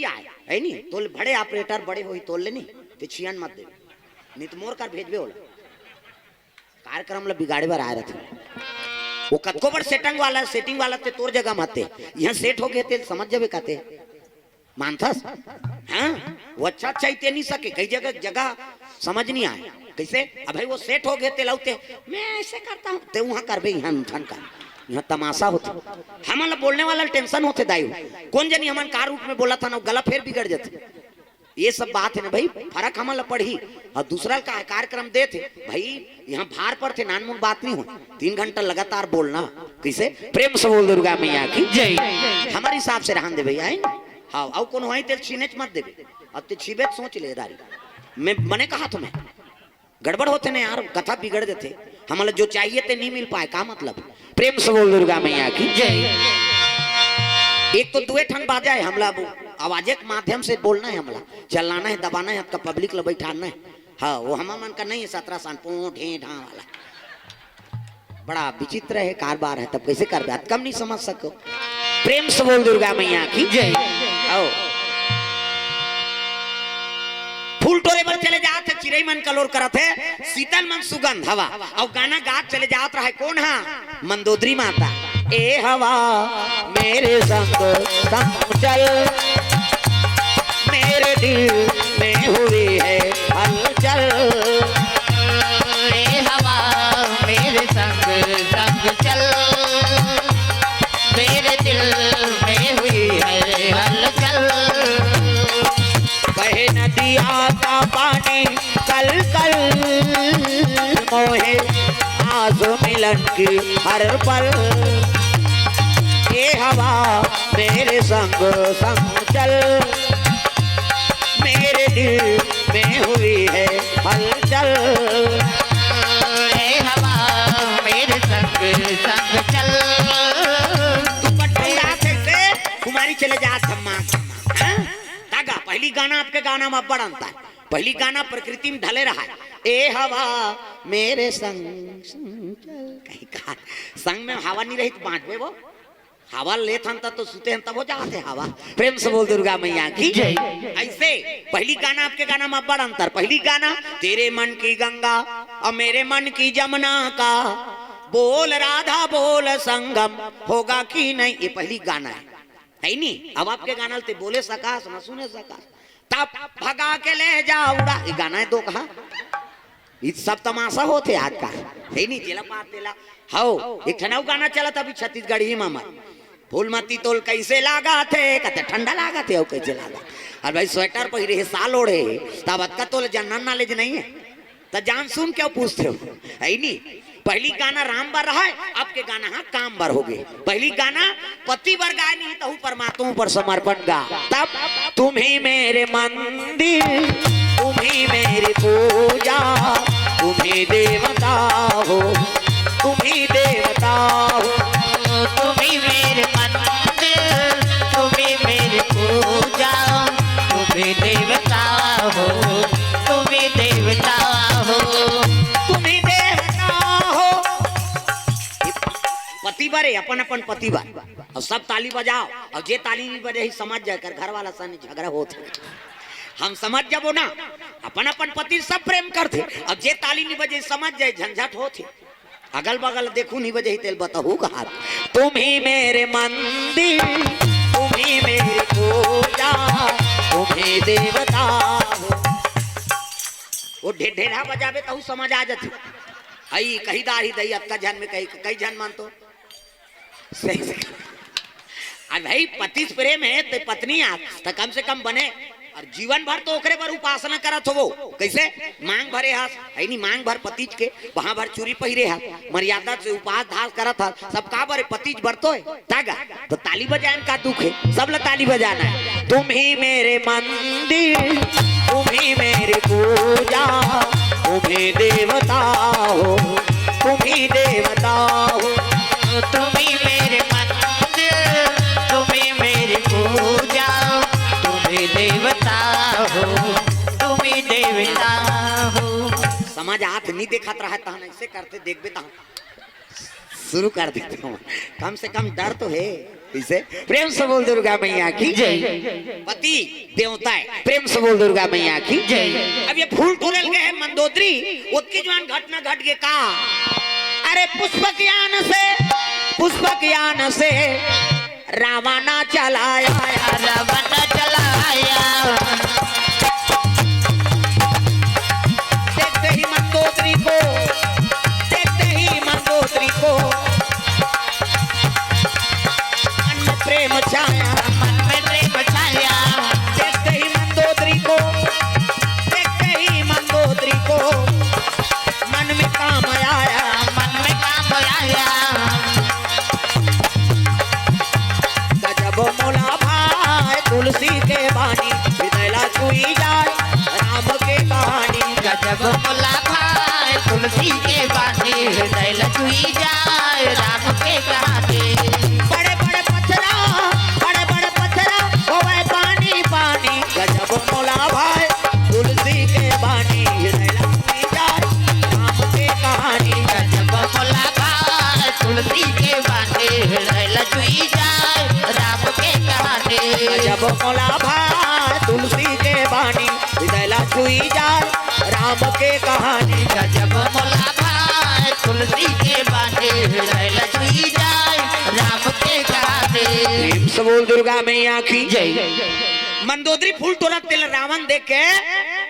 थोड़ी आय, है नी? तोल बड़े ऑपरेटर बड़े होही, तोल ले नी, ते छियन मत दे, नहीं तो मोर कर भेजबे ओला। कार्यक्रम ला बिगाड़े बर आए रथे। वो कतको बड़ सेटिंग वाला, सेटिंग वाला ते तोर जगह माते, यहाँ सेट हो गए ते समझ जाबे काते। मानथस? हाँ, वो अच्छा अच्छा ही ते नहीं सके, कई जगह जगह समझ नहीं आए। कैसे? अब भाई वो सेट हो गए ते लौते, मैं ऐसे करता हूँ, ते वहाँ करबे, यहाँ उठन का, यहाँ तमाशा होता। हमन ला बोलने वाला टेंशन होते दाई हो। कौन जनी हमन का रूप में बोला था ना, वो गला फेर बिगड़ जाते। ये सब बात है ना भाई, फर्क हमन ला पड़ही। और दूसरा का कार्यक्रम देथे भाई, यहाँ भार पड़थे, नानमुन बात नहीं हो। तीन घंटा लगातार बोलना, कैसे? प्रेम से बोल दुर्गा मैया की जय। हमारे हिसाब से रहन दे भैया, है ना? हाँ, अउ कोनो है तेल छीनेच मत देबे। अब ते छीबे तो सोच ले दारी। मैं मने कहा तुम्हें, गड़बड़ होते ना यार, कथा बिगड़ देते। हमला जो चाहिए ते नहीं मिल पाए, का मतलब? प्रेम से बोल दुर्गा मैया की जय। एक तो दुए ठन बाजा है, हमला वो आवाजे के माध्यम से बोलना है, हमला चलाना है, दबाना है, आपका पब्लिक ला बैठाना है। हाँ, वो हम मन का नहीं है, सत्रह सान पो ढे ढा वाला। बड़ा विचित्र हे कारबार हे, तब कइसे करबे? अतका म नइ समझ सको। प्रेम से बोल दुर्गा मैया की जय। आओ। फूल टोरे बर चले जात हे, चिरई मन कलोर करत हे, शीतल मन सुगंध हवा, अउ गाना गात चले जात रहे, कोन हा? मंदोदरी माता। ए हवा मेरे संग संग चल, मेरे दिल में हुई है हलचल। ए हवा मेरे संग संग चल, मेरे दिल में हुई है हलचल। बहे नदिया का पानी कल कल, मोहे आस मिलन की हर पल। ए हवा मेरे संग संग चल, मेरे दिल में हुई है हलचल। ए हवा मेरे संग संग चल। तू पटकन गात हे से कुमारी चले जात धम्मा, हाँ? का गा? पहिली गाना अतके गाना म अब्बड़ अंतर। पहिली गाना प्रकृति म ढले रहय, ए हवा मेरे संग संग चल। कहीं का संग में हवा नइ रही त बाँचबे वो? हवा लेथन त तो सुते हन तब हो जात हे हवा। प्रेम से बोल दुर्गा मैया की जय। अइसे पहिली गाना अतके गाना म अब्बड़ अंतर। पहिली गाना तेरे मन की गंगा और मेरे मन की जमुना का बोल राधा बोल संगम होगा कि नहीं, ये पहिली गाना हे, हे नी? अब अतके गाना ल ते बोले सकस, न सुने सकस। तब भगा के ले जा उड़ा, ये गाना हे दो कहा। ये सब तमाशा होथे आजकल, हे नी? जेला पार तेला। हव, एक ठन अउ गाना चलत अभी छत्तीसगढ़ी म हमर, फूलमती तोल कइसे लागत हे, कते ठंडा लागत हे, अउ कइसे लागत? अरे भाई, स्वेटर पहिरे हे, साल ओढ़े हे, तब अतका तोल जनरल नॉलेज नइ हे, त जान सुन के पूछत हव, हे नी? पहिली गाना राम बर रहय, अतके गाना हा काम बर होगे। पहिली गाना पति बर गाय नहीं, तहु परमात्मा पर समर्पण गा। तब तुम ही मेरे मंदिर, तुम ही मेरी पूजा, तुम ही देवता हो, तुम ही देवता हो। तुम ही मेरे मंदिर, तुम ही मेरी पूजा, तुम ही देवता हो, तुम ही देवता हो। तुम ही देवता हो। पति बर हे, अपन अपन पति बर। अउ सब ताली बजाव, अउ जे ताली नइ बजाही समझ जाय, एकर घर वाला संग झगड़ा होत हे। हम समझ जाबो ना, अपन अपन पति सब प्रेम करथे, अउ जे ताली नइ बजे समझ जाय, झंझट होत हे। अगल बगल देखहू नइ बजही तेला बताहू कहात। तुम ही मेरे मंदिर, तुम ही मेरी पूजा, तुम ही देवता हो। वो ढे-, ढेरहा बजाबे तहू समझ आ जाथे। अई कही दारी दई, अतका झन में कही, कई झन मन तो सही से। अब भाई पति से प्रेम हे त पत्नी आस, त कम से कम बने। अउ जीवन भर तो ओकरे बर उपासना करत होबो। कइसे? मांग भरे हस, हे नी, मांग भर पतिज के, वहां भर चूरी पहिरे हस, मर्यादा से उपास धास करत हस, सब का बर हे? पतिज बर तो हे। त गा, त ताली बजाय म का दुख हे? सब ला ताली बजाना हे। तुम ही मेरे मंदिर, तुम ही मेरी पूजा, तुम ही देवता हो, तुम ही देवता हो। तुम ही मेरे मंदिर, तुम ही मेरी पूजा, तुम ही देवता हो, तुम ही देवता हो। समझ आत नइ देखत रहय तहन अइसे करथे, देखबे तहन शुरू कर देथे हंव। कम से कम डर तो हे। कइसे? प्रेम से बोल दुर्गा मैया की जय। पति देवता हे, प्रेम से बोल दुर्गा मैया की जय। अब ये फूल टोरे ल गे हे मंदोदरी, ओतकी जुवार घटना घट गे का? अरे पुष्पक यान से, पुष्पक यान से रवाना चला आया। रवाना चला आया। देखते ही मंदोदरी को, देखते ही मंदोदरी को मन में प्रेम छाया। मन में प्रेम छाया। देखते ही मंदोदरी को, देखते ही मंदोदरी को मन में काम आया। मन में काम आया। गजब मोला भाए तुलसी के बानी, हृदय ला छुई जाए राम के कहानी। गजब मोला भाए तुलसी के बानी, हृदय ला छुई जाए राम के कहानी। बड़े बड़े पथरा, बड़े बड़े पथरा होवे पानी पानी। गजब मोला भाए तुलसी के बानी, हृदय ला छुई जाए राम के कहानी। गजब मोला भाए छुई जाए राम के कहानी। जब मोला भाए तुलसी के बानी, हृदय ला छुई जाए राम के कहानी। जब मोला भाए तुलसी के बानी, हृदय ला छुई जाए राम के कहानी। प्रेम से बोल दुर्गा मैया की जय। मंदोदरी फूल टोरत तेला रावण देख के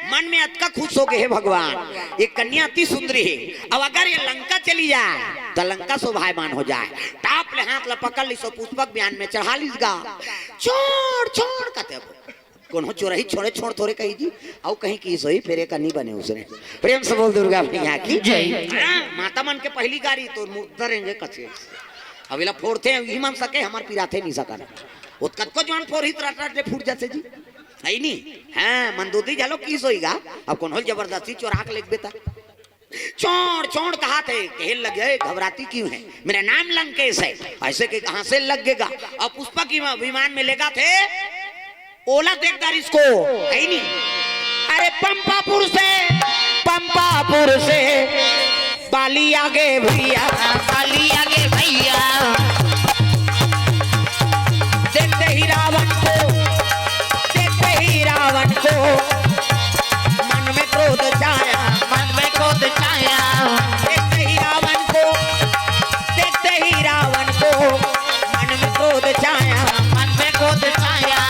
मन में अतका खुश हो गए, हे भगवान, ये कन्या अति सुंदरी है, अब अगर ये लंका चली जाए तो लंका शोभायमान हो जाए। टाप ले हाथ ला पकड़ लिस अउ पुष्पक विमान में चढ़ा लिस गा। छोड़, छोड़, कथे अब कोनो चोरही छोड़े, छोड़ थोरे कही जी, अउ कहीं की सोई फेरे का नहीं बने उसने। प्रेम से बोल दुर्गा मैया की जय। हाँ, माता मन के पहली गारी तो मुर्दा रेंगे कथे। अब इला फोड़थे, इही मन सके, हमार पिराथे नहीं सकन। ओत कतको जवान फोड़ही त रट रट ले फूट जाथे जी। है नी? हाँ, मंदोदरी घलो की सोई गा, अब कोनो जबरदस्ती चोरा के लेगबे त। छोड़, छोड़ कहाथे, कहे लगे, "घबराती क्यों है? मेरा नाम लंकेश है।" ऐसे के कहाँ से लगेगा? अब पुष्पक विमान में लेगाथे, ओला देख दारिस को, है नी? अरे पंपापुर से, पंपापुर से बाली आगे भैया, बाली आगे भैया। देखते ही रावण को, देखते ही रावण को मन में क्रोध छाया, मन में क्रोध छाया। देखते ही रावण को, देखते ही रावण को मन में क्रोध छाया, मन में क्रोध छाया।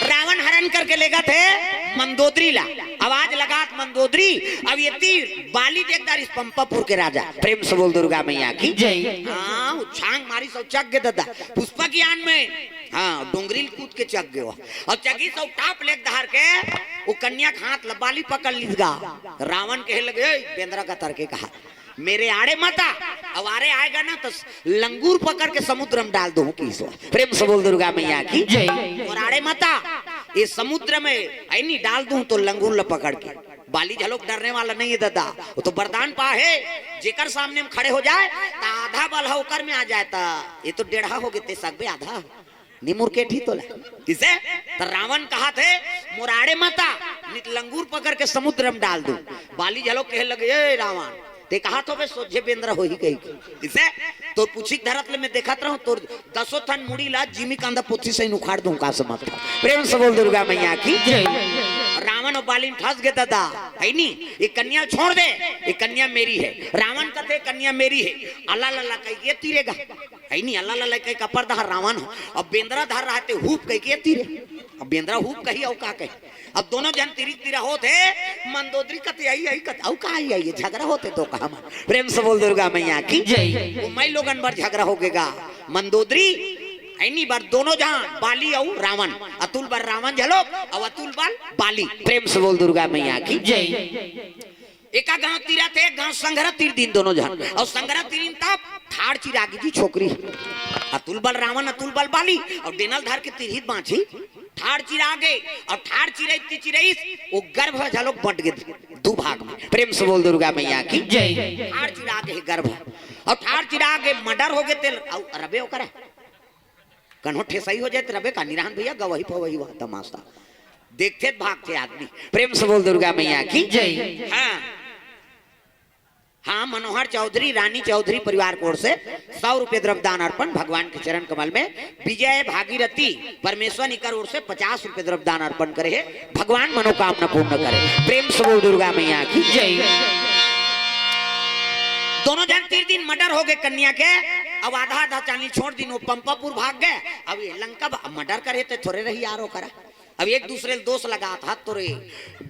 रावण हरण करके लेगाथे मंदोदरी ला। आवाज लगात मंदोदरी, अब ये तीर बाली देख दारिस पंपापुर के राजा। प्रेम से बोल दुर्गा मैया की जय। हाँ, वो छांग मारिस अउ चघ गे ददा। पुष्पक विमान में, हाँ, डोंगरी ल कूद के चघ गे वो। अउ चघिस अउ टाप ले के धर के वो कन्या के हाथ ला बाली पकड़ लिस गा। रावण कहे लगे, "ए, बेंदरा का तरके कहा, मेरे आड़े मत आ, अब आड़े आएगा ना तो लंगूर पकड़ के समुद्र में डाल दूं किसो।" प्रेम से बोल दुर्गा मैया की जय। "मोर आड़े मत आ, ये समुद्र में, है नी, डाल दूं तो लंगूर ला पकड़ के।" बाली घलोक डरने वाला नहीं है दादा, वो तो वरदान पा है, जेकर सामने में खड़े हो जाए तो आधा बल ह ओकर में आ जाए, त ये तो डेढ़ा हो गे, ते सकबे आधा। निमुर के ठी तोला। किसे? त रावण कहाथे, "मोर आड़े मत आ, नित लंगूर पकड़ के समुद्र में डाल दूं।" बाली घलोक कहे लगे, "ए रावण, ते कहाथो बे सोझे बेंदरा होही कही के?" किसे? तोर पूछी के धरत ले मैं देखत रहूं, तोर दसों ठन मुड़ी ला जिमी कांदा पोथी सही उखाड़ दूं का समझ। प्रेम से बोल दुर्गा मैया की जय। रावण अउ बाली में फंस गे दादा, है नी? ये कन्या छोड़ दे, ये कन्या मेरी है। रावण कथे, "कन्या मेरी है।" अल्लाह लल्ला कही के तीरेगा। है नी, अल्लाह लल्ला कही के अपर दहा रावण हो। अब बेंदरा धर रहा ते हुप कही के तीरे। अब बेंदरा हुप कही अउ का कही? अब दोनों झन तिरिक तिरा होत हे, मंदोदरी कथे आई, आई कथे, अउ का आई, आई, ये झगरा होत हे तो कहा मन। प्रेम से बोल दुर्गा मैया की जय। वो मइलोगन बर झगरा हो गेगा। मंदोदरी, है नी, बर दोनों झन, बाली अउ रावण, अतुल बर रावण घलोक, अउ अतुल बर बाली। प्रेम से बोल दुर्गा मैया की जय। एका गांव तीरथे, एक गांव संघरा तीर दिन दोनों झन, अउ संघरा तीरिन तब ठाड़ चिरागे जी छोकरी। अतुल बर रावण, अतुल बर बाली, अउ डेनल धर के तीरही बांझी। ठाड़ चिरागे, अउ ठाड़ चिरइत चिरइत, वो गर्भ घलोक बंट गे दू भाग में। प्रेम से बोल दुर्गा मैया की जय। ठाड़ चिरागे गर्भ, अउ ठाड़ चिरागे मर्डर हो गे तेल, अउ रबे ओकरा कन्हो ठेसई हो जाए त रबे का निरान भैया, गवही फवही हुआ तमाशा। देखथे त भागथे आदमी। प्रेम से बोल दुर्गा मैया की जय। हाँ। हाँ, मनोहर चौधरी, रानी चौधरी परिवार की ओर से सौ रुपये द्रव्य दान अर्पण भगवान के चरण कमल में। विजय भागीरथी परमेश्वर इकर ओर से पचास रुपये द्रव्य दान अर्पण करे हे। भगवान मनोकामना पूर्ण करे। प्रेम से बोल दुर्गा मैया की जय। दोनों झन तीर दिन मर्डर हो गे कन्या के। अब आधा आधा चानी छोड़ दिन, वो पंपापुर भाग गे। अब ये लंका मर्डर करे ते थोरे रही यार ओकरा। अब एक दूसरे ल दोष लगात हत, "तोरे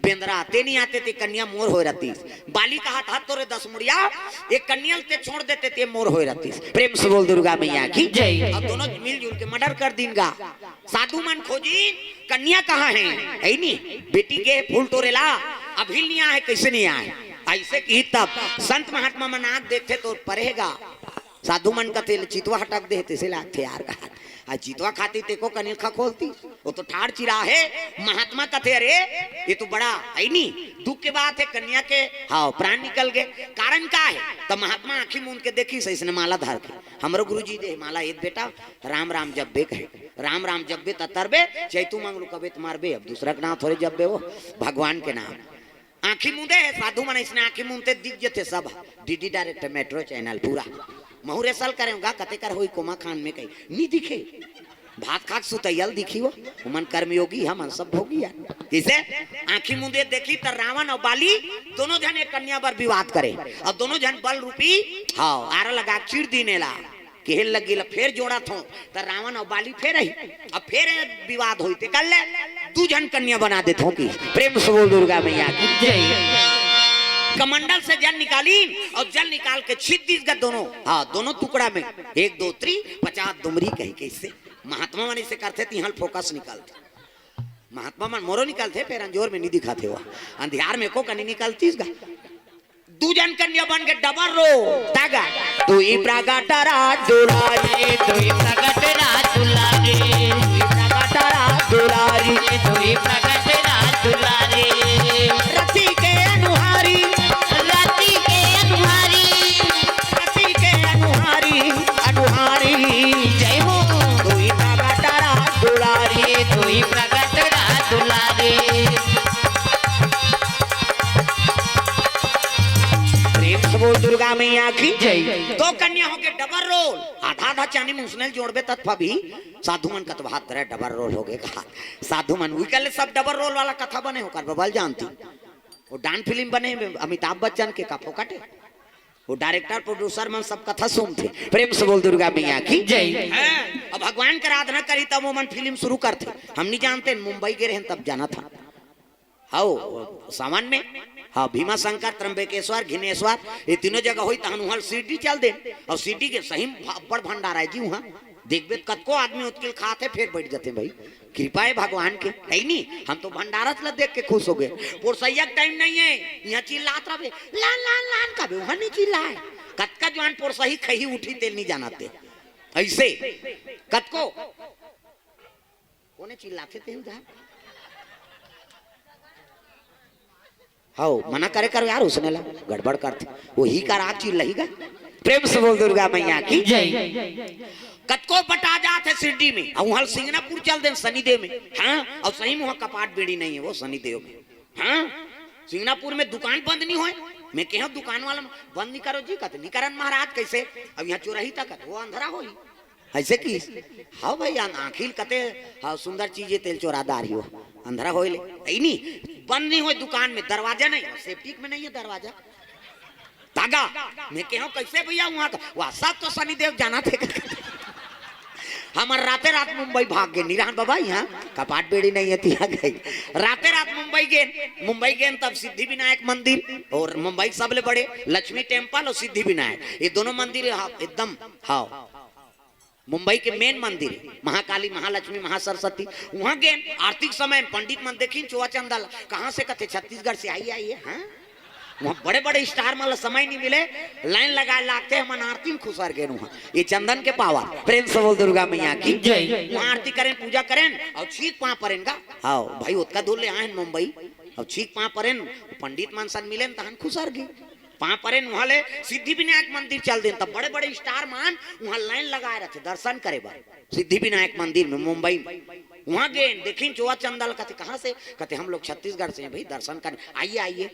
बेंदरा, ते नहीं आते ते कन्या मोर होए रहतीस।" बाली कहात हत, "तोरे दस मुड़िया, एक कन्या ल ते छोड़ देते ते मोर होए रहतीस।" प्रेम से बोल दुर्गा मैया की जय। अब दोनों मिलजुल के मर्डर कर दिन गा। साधु मन खोजी, "कन्या कहाँ है?" है नी, "बेटी गे फूल टोरे ला, अभी नहीं आए, कैसे नहीं आए?" ऐसे की तब संत महात्मा मन आंख देखते तो परेगा। साधु मन कथे, "ले चितवा हटक दे, तेसे लागथे यार।" कहा, "आ चितवा खाती ते को कनिल खा खोलती, वो तो ठाड़ चिरा है।" महात्मा कथे, "अरे, ये तो बड़ा है नी, दुख के बात है, कन्या के, हाँ, प्राण निकल गए, कारण का है?" तो महात्मा आंखी मूंद के देखिस, इसने माला धर के, "हमरो गुरुजी दे माला, एक बेटा, राम राम जब्बे कहे, राम राम जब्बे त तरबे, चैतू मंगलू कबे त मरबे, अब दूसरा के नाम थोड़े जब्बे हो, भगवान के नाम।" आंख आँखी मूंदे हे साधु मन, इसने आँखी मूंदते दिख जथे सब। डीडी डायरेक्ट मेट्रो चैनल पूरा। महू rehearsal करे होगा, कते कर होई कोमा खान में कहीं। नी दिखे। भात खाक सुतैयल दिखी हो। उमन कर्मयोगी, हमन सब भोगी यार। किसे? आँखी मूंदे देखी त रावण अउ बाली दोनों झन एक कन्या बर विवाद करे। अउ दोनों झन बल रूपी, हाँ, आरा लगा चीर दीन एला। केहे लगी ल फेर जोड़त हों, त रावण अउ बाली फेर आही। अब फेर विवाद होई, ते कर ले, दू झन कन्या बना देत हों कि। प्रेम से बोल दुर्गा मैया की। जय। कमंडल से जल निकाली अउ जल निकाल के छीत दीस गा दोनों, हाँ, दोनों टुकड़ा में, एक दो त्री, पचास डुमरी कही। कइसे? महात्मा मन इसे करथे, तिहाँ ल focus निकलथे। महात्मा मन मोरो निकलथे, फेर अंजोर में नी दिखाथे वो। अंधियार में एको कनी निकलतीस गा। दू झन कन्या बन के double role। तागा। दुई प्रगट राज दुलारी, दुई प्रगट राज दुलारी, दुई प्रगट राज दुलारी, दुई प्रगट राज दुलारी। रति के अनुहारी, रति के अनुहारी, रति के अनुहारी, अनुहारी। जय हो। दुई प्रगट राज दुलारी, दुई प्रगट राज दुलारी। प्रेम से बोल दुर्गा मैया की। जय। दो कन्या होके double role, आधा आधा चानी मुसनेल जोड़बे तब भी साधु मन कथथे, "हाथ धरे, double role होगे का।" साधु मन उही कहले, "सब double role वाला कथा बने हो कर बबल जानती।" वो डांस फिल्म बने अमिताभ बच्चन के का फोकट हे? वो director producer मन सब कथा सुनथे। प्रेम से बोल दुर्गा मैया की। जय। हाँ, अब भगवान के आराधना करी तब वो मन फिल्म शुरू करथे। हम नी जानते, मुंबई गे रहेन तब जाना था। हव, सावन में, हाँ, भीमा शंकर, त्र्यंबकेश्वर, घिनेश्वर, ये तीनों जगह होई, तहन उहाँ सीढ़ी चल दे। अउ सीढ़ी के सही में अब्बड़ भंडारा हे जी उहाँ। देखबे त कतको आदमी उतकिल खात हे, फेर बैठ जाथे भाई। कृपा हे भगवान के, हे नी? हम तो भंडारा ला देख के खुश हो गए। पोरसैया के time नहीं हे, इहाँ चिल्लात रहबे, "लान, लान, लान," कहबे, उहाँ नहीं चिल्लाए। कतका जवान पोरसही खही उठी तेल नहीं जानते। ऐसे, कतको कोने चिल्लाथे तेहू जा? हव, मना करे करो यार, उसने ला गड़बड़ करथे। वही का रात चिल्लाही गा। प्रेम से बोल दुर्गा मैया की। जय। कतको बटा जात हे शिरडी में, अउ उहाँ सिंगनापुर चल देन शनिदेव में। हाँ, अउ सही में उहाँ कपाट बेड़ी नहीं हे वो शनिदेव में। हाँ, सिंगनापुर में दुकान बंद नहीं होय। मैं कहेंव दुकान वाला, "बंद नहीं करो जी," कहते, "नहीं करन महाराज, कैसे?" अब इहाँ चोरही तक वो अंधरा होही। ऐसे कि, हाँ भाई, आँखी ल कते, हाँ, सुंदर चीज हे तेल चोरा डारही हो, अंधरा होय ले। हे नी, बंद नहीं होय दुकान में, दरवाजा नहीं, सेप्टिक में नहीं हे दरवाजा। तागा, मैं कहेंव, "कैसे भैया उहाँ का?" "वाह, सब तो शनिदेव जानथे।" हमन राते रात मुंबई भाग गेन, निरहन बाबा, इहाँ कपाट बेड़ी नहीं हे, तिहाँ गए। राते रात मुंबई गेन, मुंबई गेन तब सिद्धि विनायक मंदिर अउ मुंबई सबले बड़े लक्ष्मी temple अउ सिद्धि विनायक, ये दोनों मंदिर, हाँ, एकदम, हाँ। मुंबई के main मंदिर हे, महाकाली, महालक्ष्मी, महासरस्वती। उहाँ गेन, आरती के समय पंडित मन देखिन चोवा चंदा ला, "कहाँ से?" कहते, "छत्तीसगढ़ से आई, आई है।" हाँ? उहाँ बड़े-बड़े star मन ला समय नहीं मिले, line लगाए लागथे, हमन आरती में खुसर गेन उहाँ। ये चंदन के power। प्रेम से बोल दुर्गा मैया की। जय। उहाँ आरती करेन, पूजा करेन, अउ छींक पाँव परेन गा। हाँ, भाई, ओतका दूर ले आएन मुंबई, अउ छींक पाँव परेन, पंडित मन सन मिलेन, तहन खुसर गे। पाँव परेन उहाँ ले सिद्धि विनायक मंदिर चल देन, तब बड़े-बड़े star मन उहाँ line लगाए रहिथे दर्शन करे बर। सिद्धि विनायक मंदिर में मुंबई में। उहाँ गेन, देखिन चोवा चंदा ला, कहते, "कहाँ से?" कहते, "हम लोग छत्तीसगढ़ से हैं भाई, दर्शन करने।" "आइए, आइए।"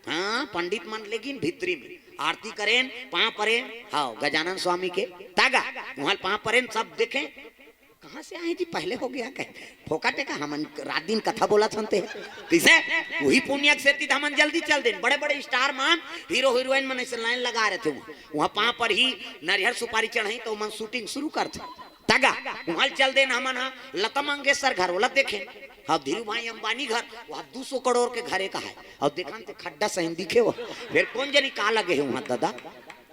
हाँ, पंडित मन ले गिन भीतरी में, आरती करेन, पाँव परेन, हाँ, गजानन स्वामी के, तागा, उहाँ पाँव परेन, सब देखें, "कहाँ से आए जी, पहले हो गया कहे?" फोकट हे का, हमन रात दिन कथा बोलत हन ते। कइसे? वही पुनिया के सेती त हमन जल्दी चल देन। बड़े-बड़े star मन, hero heroine मन ऐसे line लगा रहिथे उहाँ। उहाँ पाँव परही, नरियर सुपारी चढ़ही त ओमन shooting शुरू करथे। तागा, उहाँ चल देन हमन ह, लता मंगेशकर घर, ओला देखेन। अब धीरू भाई अंबानी घर, उहाँ दू सौ करोड़ के घर एक हे। अउ देखन ते खड्डा सही दिखे हो। फेर कोन जनी का लगे हे उहाँ दादा?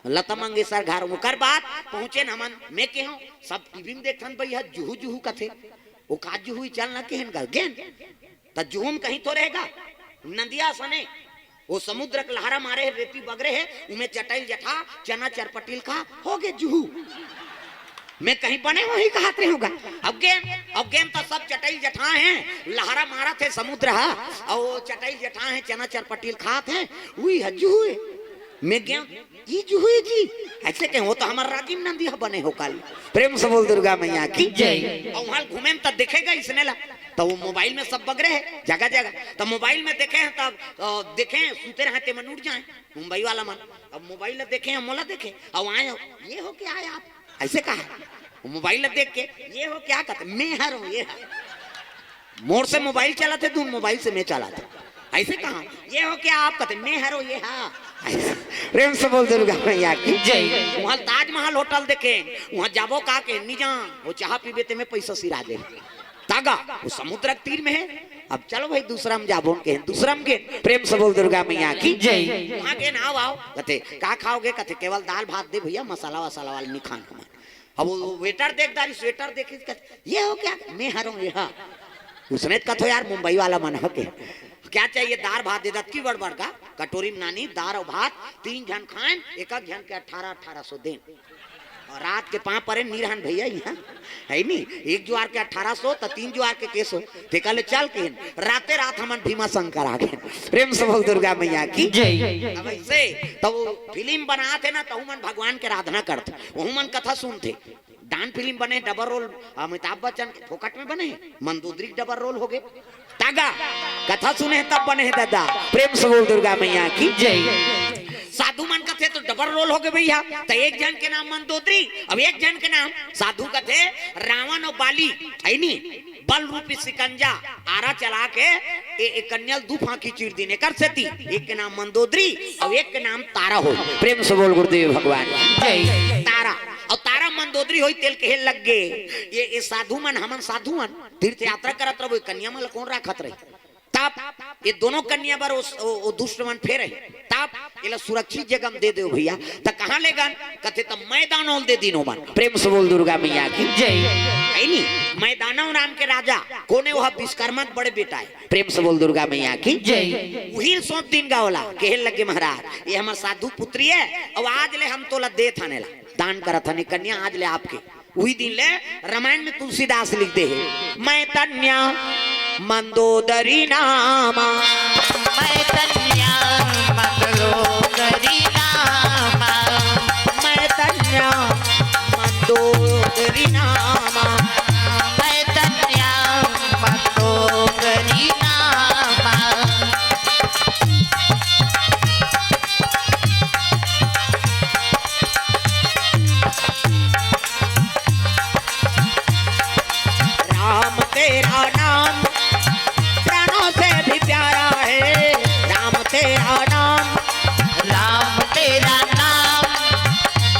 लता मंगेशकर घर, ओकर बाद पहुँचेन हमन, मैं कहेंव, सब टीवी में देखथन भैया, जुहू जुहू कथे। ओ का जुहू, चल न कहेन गा, गेन। त जुहू में कहीं तो रहेगा, नदिया सने। ओ समुद्र के लहरा मारे हे, रेती बगरे हे, उमे चटइल जठा, चना चरपटिल खा, हो गे जुहू। मैं कहीं बने होही कहत रहे होगा। अब गेन, अब गेन त सब चटइल जठा हे, लहरा मारत हे समुद्र ह, अउ चटइल जठा हे, चना चरपटिल खात हे, उही ह जुहू हे। मैं गया, "ई जुही जी, ऐसे कहे हो तो हमार राजीव नंदी ह बने हो काली।" प्रेम से बोल दुर्गा मैया की जय। और वहां घूमे में त देखेगा इसने ला, तो वो मोबाइल में सब बगरे है जगह जगह, तो मोबाइल में देखे हैं तब, अ, देखे हैं, सुते रहे ते मन उठ जाए मुंबई वाला मन। अब मोबाइल ला देखे हैं, मोला देखे, अब आए हो, "ये हो क्या है आप?" ऐसे कहा। वो मोबाइल ला देख के, "ये हो क्या?" कहते, "मैं हर हूँ, ये है।" मोर से मोबाइल चलाते, दून मोबाइल से मैं चलाते। ऐसे कहा, "ये हो क्या आप?" कहते, "मैं हर हूँ, ये हा।" ऐसे। प्रेम से बोल दुर्गा मैया की जय। वहां ताजमहल होटल देखे, वहां जाबो का के, "निजा, वो चाह पीबे ते में पैसा सिरा दे।" तागा, वो समुद्र के तीर में है। अब चलो भाई, दूसरा में जाबो के, दूसरा में के। प्रेम से बोल दुर्गा मैया की जय। वहां के ना आओ, आओ। कहते, "का खाओगे?" कहते, "केवल दाल भात दे भैया, मसाला वसाला वाला नहीं खाना हमारे।" अब वो वेटर देख दारी, स्वेटर देख के कहते, "ये हो क्या?" "मैं हर हूँ, ये हा।" उसने तो कथो यार, मुंबई वाला मन हो के, "क्या चाहिए?" "दार भात दे।" दतकी बड़ बड़ का कटोरी में नानी दार और भात, तीन झन खाएन, एक एक झन के अठारह अठारह सौ देन। और रात के पाँव परे निरहन भैया यहाँ, है नी? एक जुआर के अठारह सौ, त तीन जुआर के केसो। ते कहले, "चल केन, राते रात हमन भीमा शंकर आ गए।" प्रेम से बोल दुर्गा मैया की जय। अब ऐसे, तब वो फिल्म बनाते ना, तहु मन भगवान के आराधना करते, वहू मन कथा सुनते। डांस फिल्म बने, डबल रोल, अमिताभ बच्चन के फोकट में बने, मंदोदरी के डबल रोल हो गए। तागा, कथा सुने तब बने है दादा। प्रेम से बोल दुर्गा मैया की जय। साधु मन कथे तो डबल रोल हो गए भैया, तो एक झन के नाम मंदोदरी, अब एक झन के नाम साधु कथे रावण और बाली, है नी, बल रूपी शिकंजा आरा चला के ए, ए कन्या ल दू फांकी चीर दिन, एकर सेती एक के नाम मंदोदरी और एक के नाम तारा हो। प्रेम से बोल गुरुदेव भगवान जय। तारा, और तारा मंदोदरी होई, तेल कहे लग गे, "ये, ये साधु मन, हमन साधु मन तीर्थ यात्रा करत रहो, ये कन्या मन ल कौन राखत रही?" तब ये दोनों कन्या बर वो, वो, वो दुष्ट मन फेर है। तब एला सुरक्षित जगह में दे दो भैया। त कहाँ ले गन? कथे त मैदानों दे दिनो मन। प्रेम से बोल दुर्गा मैया की जय। है नी, मैदानों नाम के राजा कोने, वह विश्वकर्मा के बड़े बेटा है। प्रेम से बोल दुर्गा मैया की जय। उही ल सौंप दिन गा ओला, कहे लगे, "महाराज, ये हमर साधु पुत्री है, अब आज ले हम तोला दे थाने ला, दान करत हने कन्या आज ले आपके।" उही दिन ले रामायण में तुलसीदास लिख दे हे, "मैं तन्या मंदोदरी नामा।" मैं तन्या मंदोदरी नामा। मैं तन्या मंदोदरी नामा। मैं तन्या मंदोदरी नामा। राम तेरा नाम प्राणों से भी प्यारा है, राम तेरा नाम। राम तेरा नाम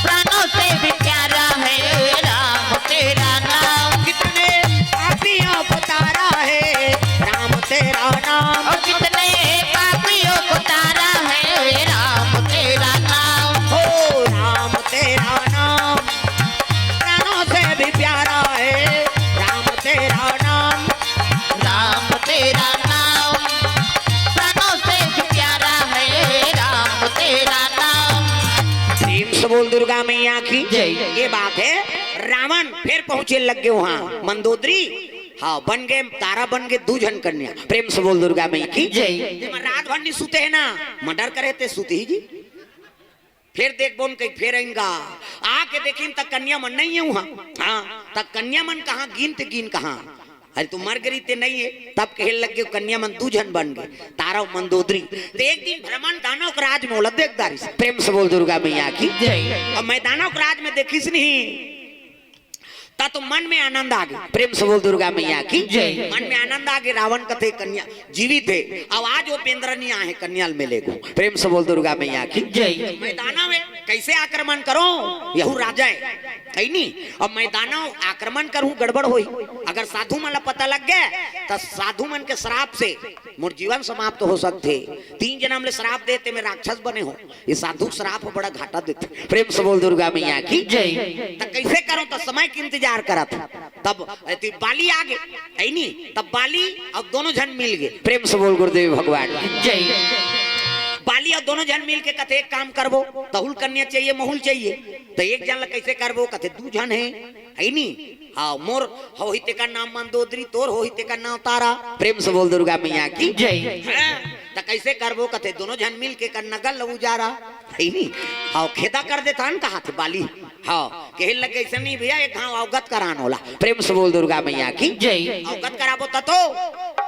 प्राणों से भी प्यारा है, राम तेरा नाम। कितने पापियों को तारा है राम तेरा नाम। और कितने पापियों को तारा है राम तेरा नाम। हो राम तेरा नाम प्राणों से भी प्यारा है राम तेरा नाम। राम तेरा नाम प्राणों से भी प्यारा है राम तेरा नाम। प्रेम से बोल दुर्गा मैया की जय। ये बात है, रावण फिर पहुंचे लग गए वहां मंदोदरी। हाँ, बन गए, तारा बन गए दू झन कन्या। प्रेम से बोल दुर्गा मैया की जय। जेमा रात भर नहीं सुते है ना, मर्डर करे ते सुते ही जी। फिर देख बोन कहीं फेर आएंगा, आके देखिन त कन्या मन नहीं है वहां। हाँ, त कन्या मन कहाँ, गिन ते गिन कहाँ। अरे तू मर गई ते नहीं है, तब कहे लग गए कन्या मन दू झन बन गए, तारा और मंदोदरी। तो एक दिन भ्रमण दानव के राज में ओला देख दारिस। प्रेम से बोल दुर्गा मैया की जय। अब मैं दानव के राज में देखिस नहीं, ता तो मन में आनंद आ गए। प्रेम से बोल दुर्गा मैया की जय। मन में आनंद आ गए। रावण कथे कन्या जीवित है, अब आज वो बेंद्रा नहीं आए कन्या ल मिलेगो। प्रेम से बोल दुर्गा मैया की जय। मैं दानव है, कैसे आक्रमण करो? यहू राजा है, है नी? अब मैं दानव आक्रमण करूं, गड़बड़ होई। अगर साधु मन ला पता लग गए तो साधु मन के श्राप से मोर जीवन समाप्त हो सकथे। तीन जन्म ले श्राप देते मैं राक्षस बने हो, ये साधु श्राप बड़ा घाटा देते। प्रेम से बोल दुर्गा मैया की जय। त कैसे करो? त समय के इंतजार करत। तब एती बाली आ गए, है नी? तब बाली और दोनों झन मिल गए। प्रेम से बोल गुरुदेव भगवान की जय। बाली और दोनों झन मिल के कथे, "एक काम करबो, तहुल कन्या चाहिए, महुल चाहिए, तो एक झन ला कैसे करबो?" कथे, "दू झन है, है नी? हाँ, मोर होही तेकर नाम मंदोदरी, तोर होही तेकर नाम तारा।" प्रेम से बोल दुर्गा मैया की जय। हाँ। त कइसे करबो? कथे, "दोनों झन मिल के कर नगर ल उजारा।" हे नी? हव, खेदा कर देथन, कहाथे बाली। हव, कहे लगे, "अइसे नहीं भइया, एक घांव अवगत करान ओला।" प्रेम से बोल दुर्गा मैया की। जय। अवगत कराबो त तो,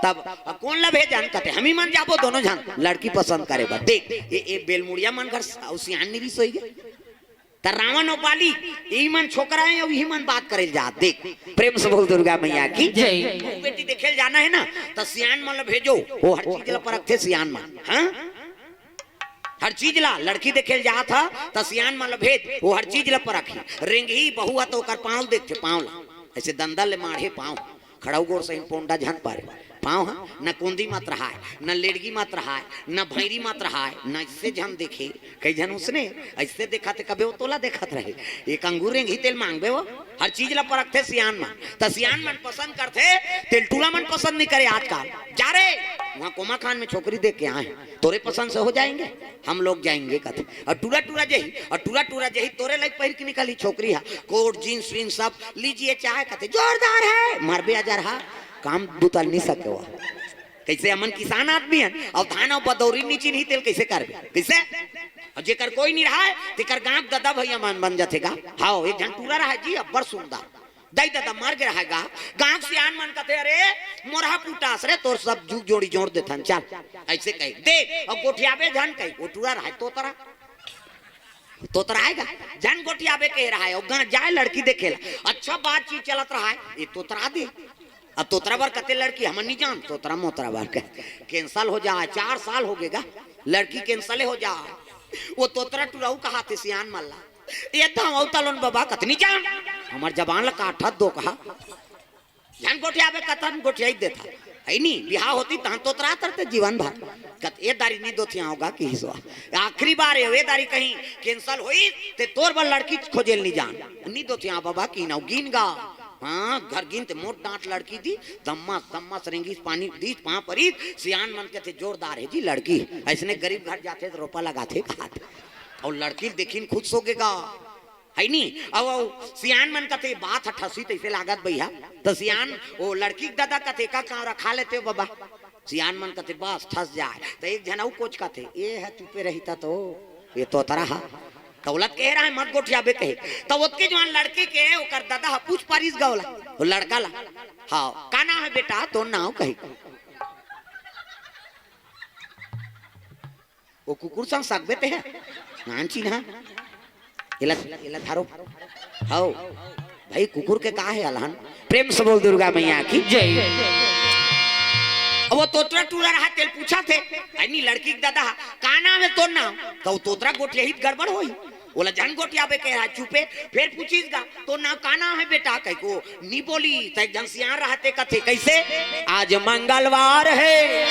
तब कोन ल भेजन? कथे, "हमी मन जाबो दोनों झन लड़की पसंद करे बर।" देख, ए, ए बेलमुड़िया मन घर अउ सियान नहीं रिहिस होही गे। त रावण अउ बाली, इही मन छोकरा हे अउ इही मन बात करे ल जात। देख, प्रेम से बोल दुर्गा मैया की। जय। बेटी देखे ल जाना हे ना, त सियान मन ल भेजो, ओ हर चीज ल परखथे सियान मन। हाँ, हर चीज ला, लड़की देखे ल जात ह, त सियान मन ल भेज, ओ हर चीज ल परखही। रेंगही बहू ह त ओकर पाँव ल देखथे, पाँव ला, अइसे दंदल ले माढ़े पाँव, खड़ऊ गोड़ सही पोंडा झन पारे। पाँव ह न कोंदी मत रहाय, न लेड़गी मत रहाय, न भैरी मत रहाय, न अइसे झन देखे। कई झन उसने अइसे देखथे, कबे ओ तोला देखत रहे। एक अंगूर रेंगही तेल मांगबे ओ। हर चीज ला परखथे सियान मन। त सियान मन पसंद करथे, तेल टूरा मन पसंद नहीं करे आजकल। जा रे, उहाँ कोमाखान में छोकरी देख के आए हैं, तोरे पसंद से हो जाएंगे, हम लोग जाएंगे कथे। अउ टूरा टूरा जही, अउ टूरा टूरा जही, तोरे लाइक पहिर के निकलही छोकरी हा, कोट, जींस वींस सब, "लीजिए चाय," कथे, "जोरदार है।" मरबे अजरहा, काम बुता ल नहीं सके ओ। कइसे हमन किसान आदमी हन, अउ धान अउ बदौरी नहीं चिन्ही तेल कइसे करबे? कइसे? अउ जेकर कोई नहीं रहाय, तेकर गांव के ददा भइया मन बन जाथे गा। हव, एक झन टूरा रहाय जी, अब्बड़ सुंदर। दाई ददा मर गे रहाय गा। गांव के सियान मन कथे, "अरे, मोरहा पुटास रे, तोर सब जुग जोड़ी जोड़ देथन, चल।" अइसे कहे, दे, अउ गोठियाबे झन कहे, ओ टूरा रहाय तोतरा। तोतरा आय गा, झन गोठियाबे कहे रहाय, अउ गांव जाय लड़की देखे ला। अच्छा बातचीत चलत रहाय, ए तोतरा दे। अब तोतरा बर कथे लड़की, हमन नहीं जान, तोतरा मोतरा बर कहे। Cancel हो जाय, चार साल हो गे गा, लड़की cancel हो जाय। ओ तोतरा टूरा कहाथे सियान मन ला, "ए धांव अउ तलोन बबा," कथे, "नहीं जान, हमर जबान ला काटत दोकहा।" झन गोठियाबे कथन, गोठियाई देथा। हे नी, बिहाव होतिस तहन तोतरा तरते जीवन भर। कथे, "ए दारी नहीं दोथियाव गा," किहिस ओ। आखिरी बार हे, ए दारी कहीं cancel होइस, ते तोर बर लड़की खोजे ल नहीं जान। नहीं दोथियाव बबा, किहिन अउ गिन गा। हाँ, घर गिन ते मोट डांट लड़की दिस, धम्मस, धम्मस रेंगिस, पानी दिस, पांव परिस, सियान मन कथे, "जोरदार हे जी लड़की।" अइसने गरीब घर जाथे त रोपा लगाथे कहाथे। अउ लड़की ल देखिन खुश होगे गा। हे नी? अउ, अउ सियान मन कथे, "बात ह ठसी तइसे लागत भइया।" त सियान, ओ लड़की के ददा कथे, "का कांव रखा लेते हो बबा?" सियान मन कथे, "बस ठस जाय।" त एक झन अउ कोच कथे, "ए ह चुपे रहिता तो, ए तोतरा ह।" त ओला कहे रहाय, "मत गोठियाबे," कहे। त ओतके जुवान लड़की के ओकर ददा ह पूछ परिस गा ओला, ओ लड़का ला, "हव, का नांव हे बेटा तोर नांव?" कहे। ओ कुकुर संग सकबे ते ह? नान चिन्हा। एला, एला धरो। हव। भाई कुकुर के का हे अलहन? प्रेम से बोल दुर्गा मैया की। जय। अब ओ तोतरा टूरा रहाय तेल पूछथे, हे नी लड़की के ददा, "का नांव हे तोर नांव?" त ओ तोतरा गोठियाही त गड़बड़ होही। ओला झन गोठियाबे कहे रहाय, चुपे, फेर पूछिस गा, "तोर नांव का नांव हे बेटा?" कहिके ओ नी बोलिस, त एक झन सियान रहाय ते कथे, कइसे? "आज मंगलवार है,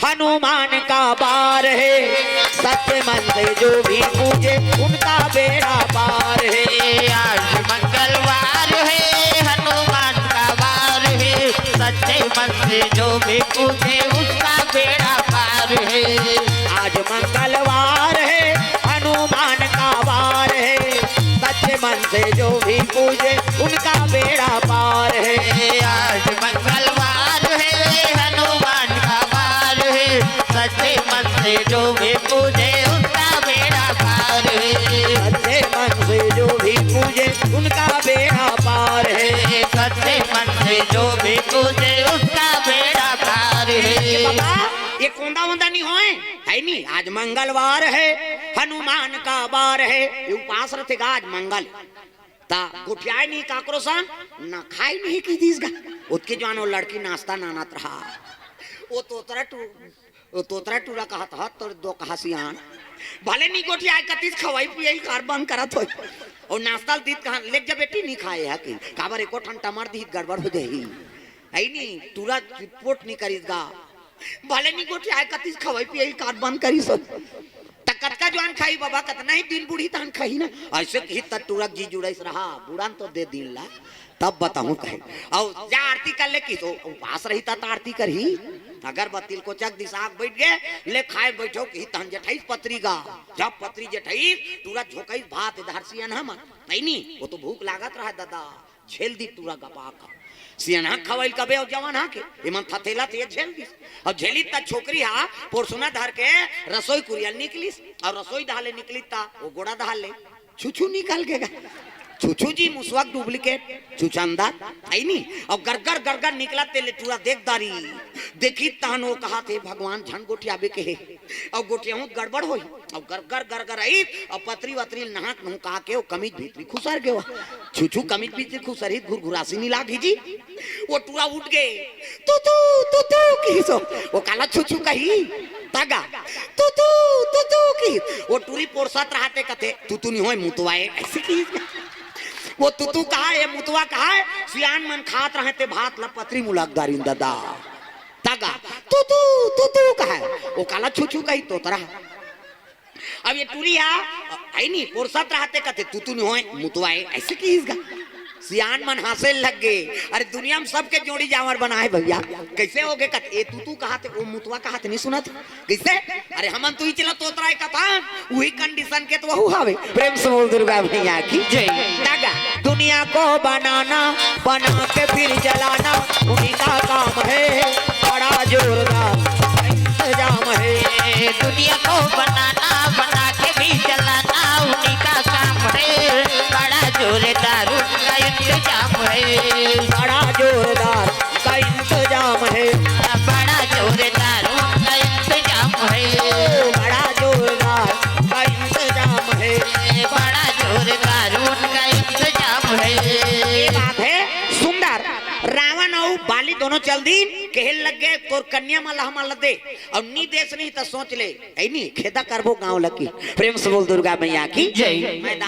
हनुमान का वार है, सच्चे मन से जो भी पूजे, उनका बेड़ा पार है।" आज मंगलवार है, हनुमान का वार है, सच्चे मन से जो भी पूजे, उसका बेड़ा पार है। आज मंगलवार है, हनुमान का वार है, सच्चे मन से जो भी पूजे, उनका बेड़ा पार है। आज मंगलवार है, हनुमान का वार है, सच्चे मन से जो भी पूजे, उसका बेड़ा पार है। सच्चे मन से जो भी पूजे, उनका बेड़ा पार है। सच्चे मन से जो भी पूजे, उसका बेड़ा पार है। ए बबा, ए कोंदा वोंदा नहीं होय, हे नी? आज मंगलवार है, हनुमान का वार है, ए उपास रथे गा आज मंगल। त गोठियाय नहीं काकरो संग, न खाय नहीं किहिस गा। ओतके जुवान ओ लड़की नाश्ता नानत रहाय। ओ तोतरा टू, ओ तोतरा टूरा कहत ह, "तोर दोकहा सियान, भले नहीं गोठियाय कतिस, खवई पियई कार बंद करत होही।" अउ नाश्ता ल दिस कहां, "लेग जा बेटी, नहीं खाय हे," कहिस। काबर एको ठन टमर दिस त गड़बड़ हो जाही। हे नी, टूरा चुटपुट नहीं करिस गा। भले नहीं गोठियाय कतिस, खवई पियई कार बंद करिस होही। त कतका जुवान खाही बबा, कतना ही दिन बूड़ही तहन खाही ना। अइसे किहिस त टूरा के जी जुड़ाइस रहा, बूड़न तो दे दिन ला, तब बताहूं कहे। अउ जा आरती कर ले किहिस, ओ उपास रहिस त आरती करही। अगरबत्ती ल कोचक दिस, आग बइठ गे, "ले खाय बइठव," किहिस तहन जेठाइस पतरी गा। जब पतरी जेठाइस, टूरा झोंकाइस भात, ए धरसियन हमन। नहीं, नहीं, ओ तो भूख लागत रहा ददा। झेल दिस टूरा गपा का। सियान हा खवाइल कबे अउ जवान हा के, एमन थथेला ते झेल दिस। अउ झेली त छोकरी हा पोरसुना धर के रसोई कुरिया निकलिस, अउ रसोई डहर ले निकलिस त ओ गोड़ा डहर ले छुछू निकल गे गा। छुछू जी मुसवा के duplicate, छुछंदर, है नी? अउ गरगर गरगर निकलत तेला टूरा देख डारिस, देखिस तहन ओ कहत हे, "भगवान झन गोठियाबे के हे।" अउ गोठियाहूं त गड़बड़ होही। अउ गरगर गरगर आइस, अउ पतरी वतरी नहक नहुका के ओ कमीज भीतरी खुसर गे। छुछू कमीज भीतरी खुसरही त घुरघुरासी नी लागही जी। ओ टूरा उठ गे, "तुतू, तुतू" किहिस ओ। ओ काला छुछू कही, त गा, "तुतू, तुतू" किहिस। ओ टूरी पोरसत रहत हे कथे, "तुतू नी होय, मुतवा ए," अइसे किहिस। ओ तुतू कहाय, ए मुतवा कहाय, सियान मन खात रहय ते भात ल पतरी मुलक डारिन ददा। त गा, "तुतू, तुतू" कहाय। ओ काला छुछू कही, तोतरा। अब ए टूरी हा, है नी, पोरसत रहत हे कथे, "तुतू नी होय, मुतवा ए," अइसे किहिस गा। सियान मन हंसे लग गे। अरे दुनिया म सबके जोड़ी जांवर बनाय भइया, कइसे होगे कथे, ए तुतू कहत हे, ओ मुतवा कहत हे, नी सुनत? कइसे? अरे हमन तो इचला तोतरा ए कथन, उही condition के तो वहू हावे। प्रेम से बोल दुर्गा मैया की जय। त गा, दुनिया को बनाना, बना के फिर जलाना, उन्हीं का काम है, बड़ा जोरदार इंतजाम है। दुनिया को बनाना, बना के भी जलाना, उन्हीं का काम है, बड़ा जोरदार उनका इंतजाम है। बड़ा जोरदार का इंतजाम है। बड़ा जोरदार उनका इंतजाम है। ओ, बड़ा जोरदार का इंतजाम है। बड़ा जोरदार उनका इंतजाम है। ये बात है सुंदर। रावण अउ बाली दोनों चल दिन, कहे लग गे, "तोर कन्या मन ला हमन ला दे, अउ नी देस नहीं त सोच ले, है नी, खेदा करबो गांव लकी।" प्रेम से बोल दुर्गा मैया की जय। मैदान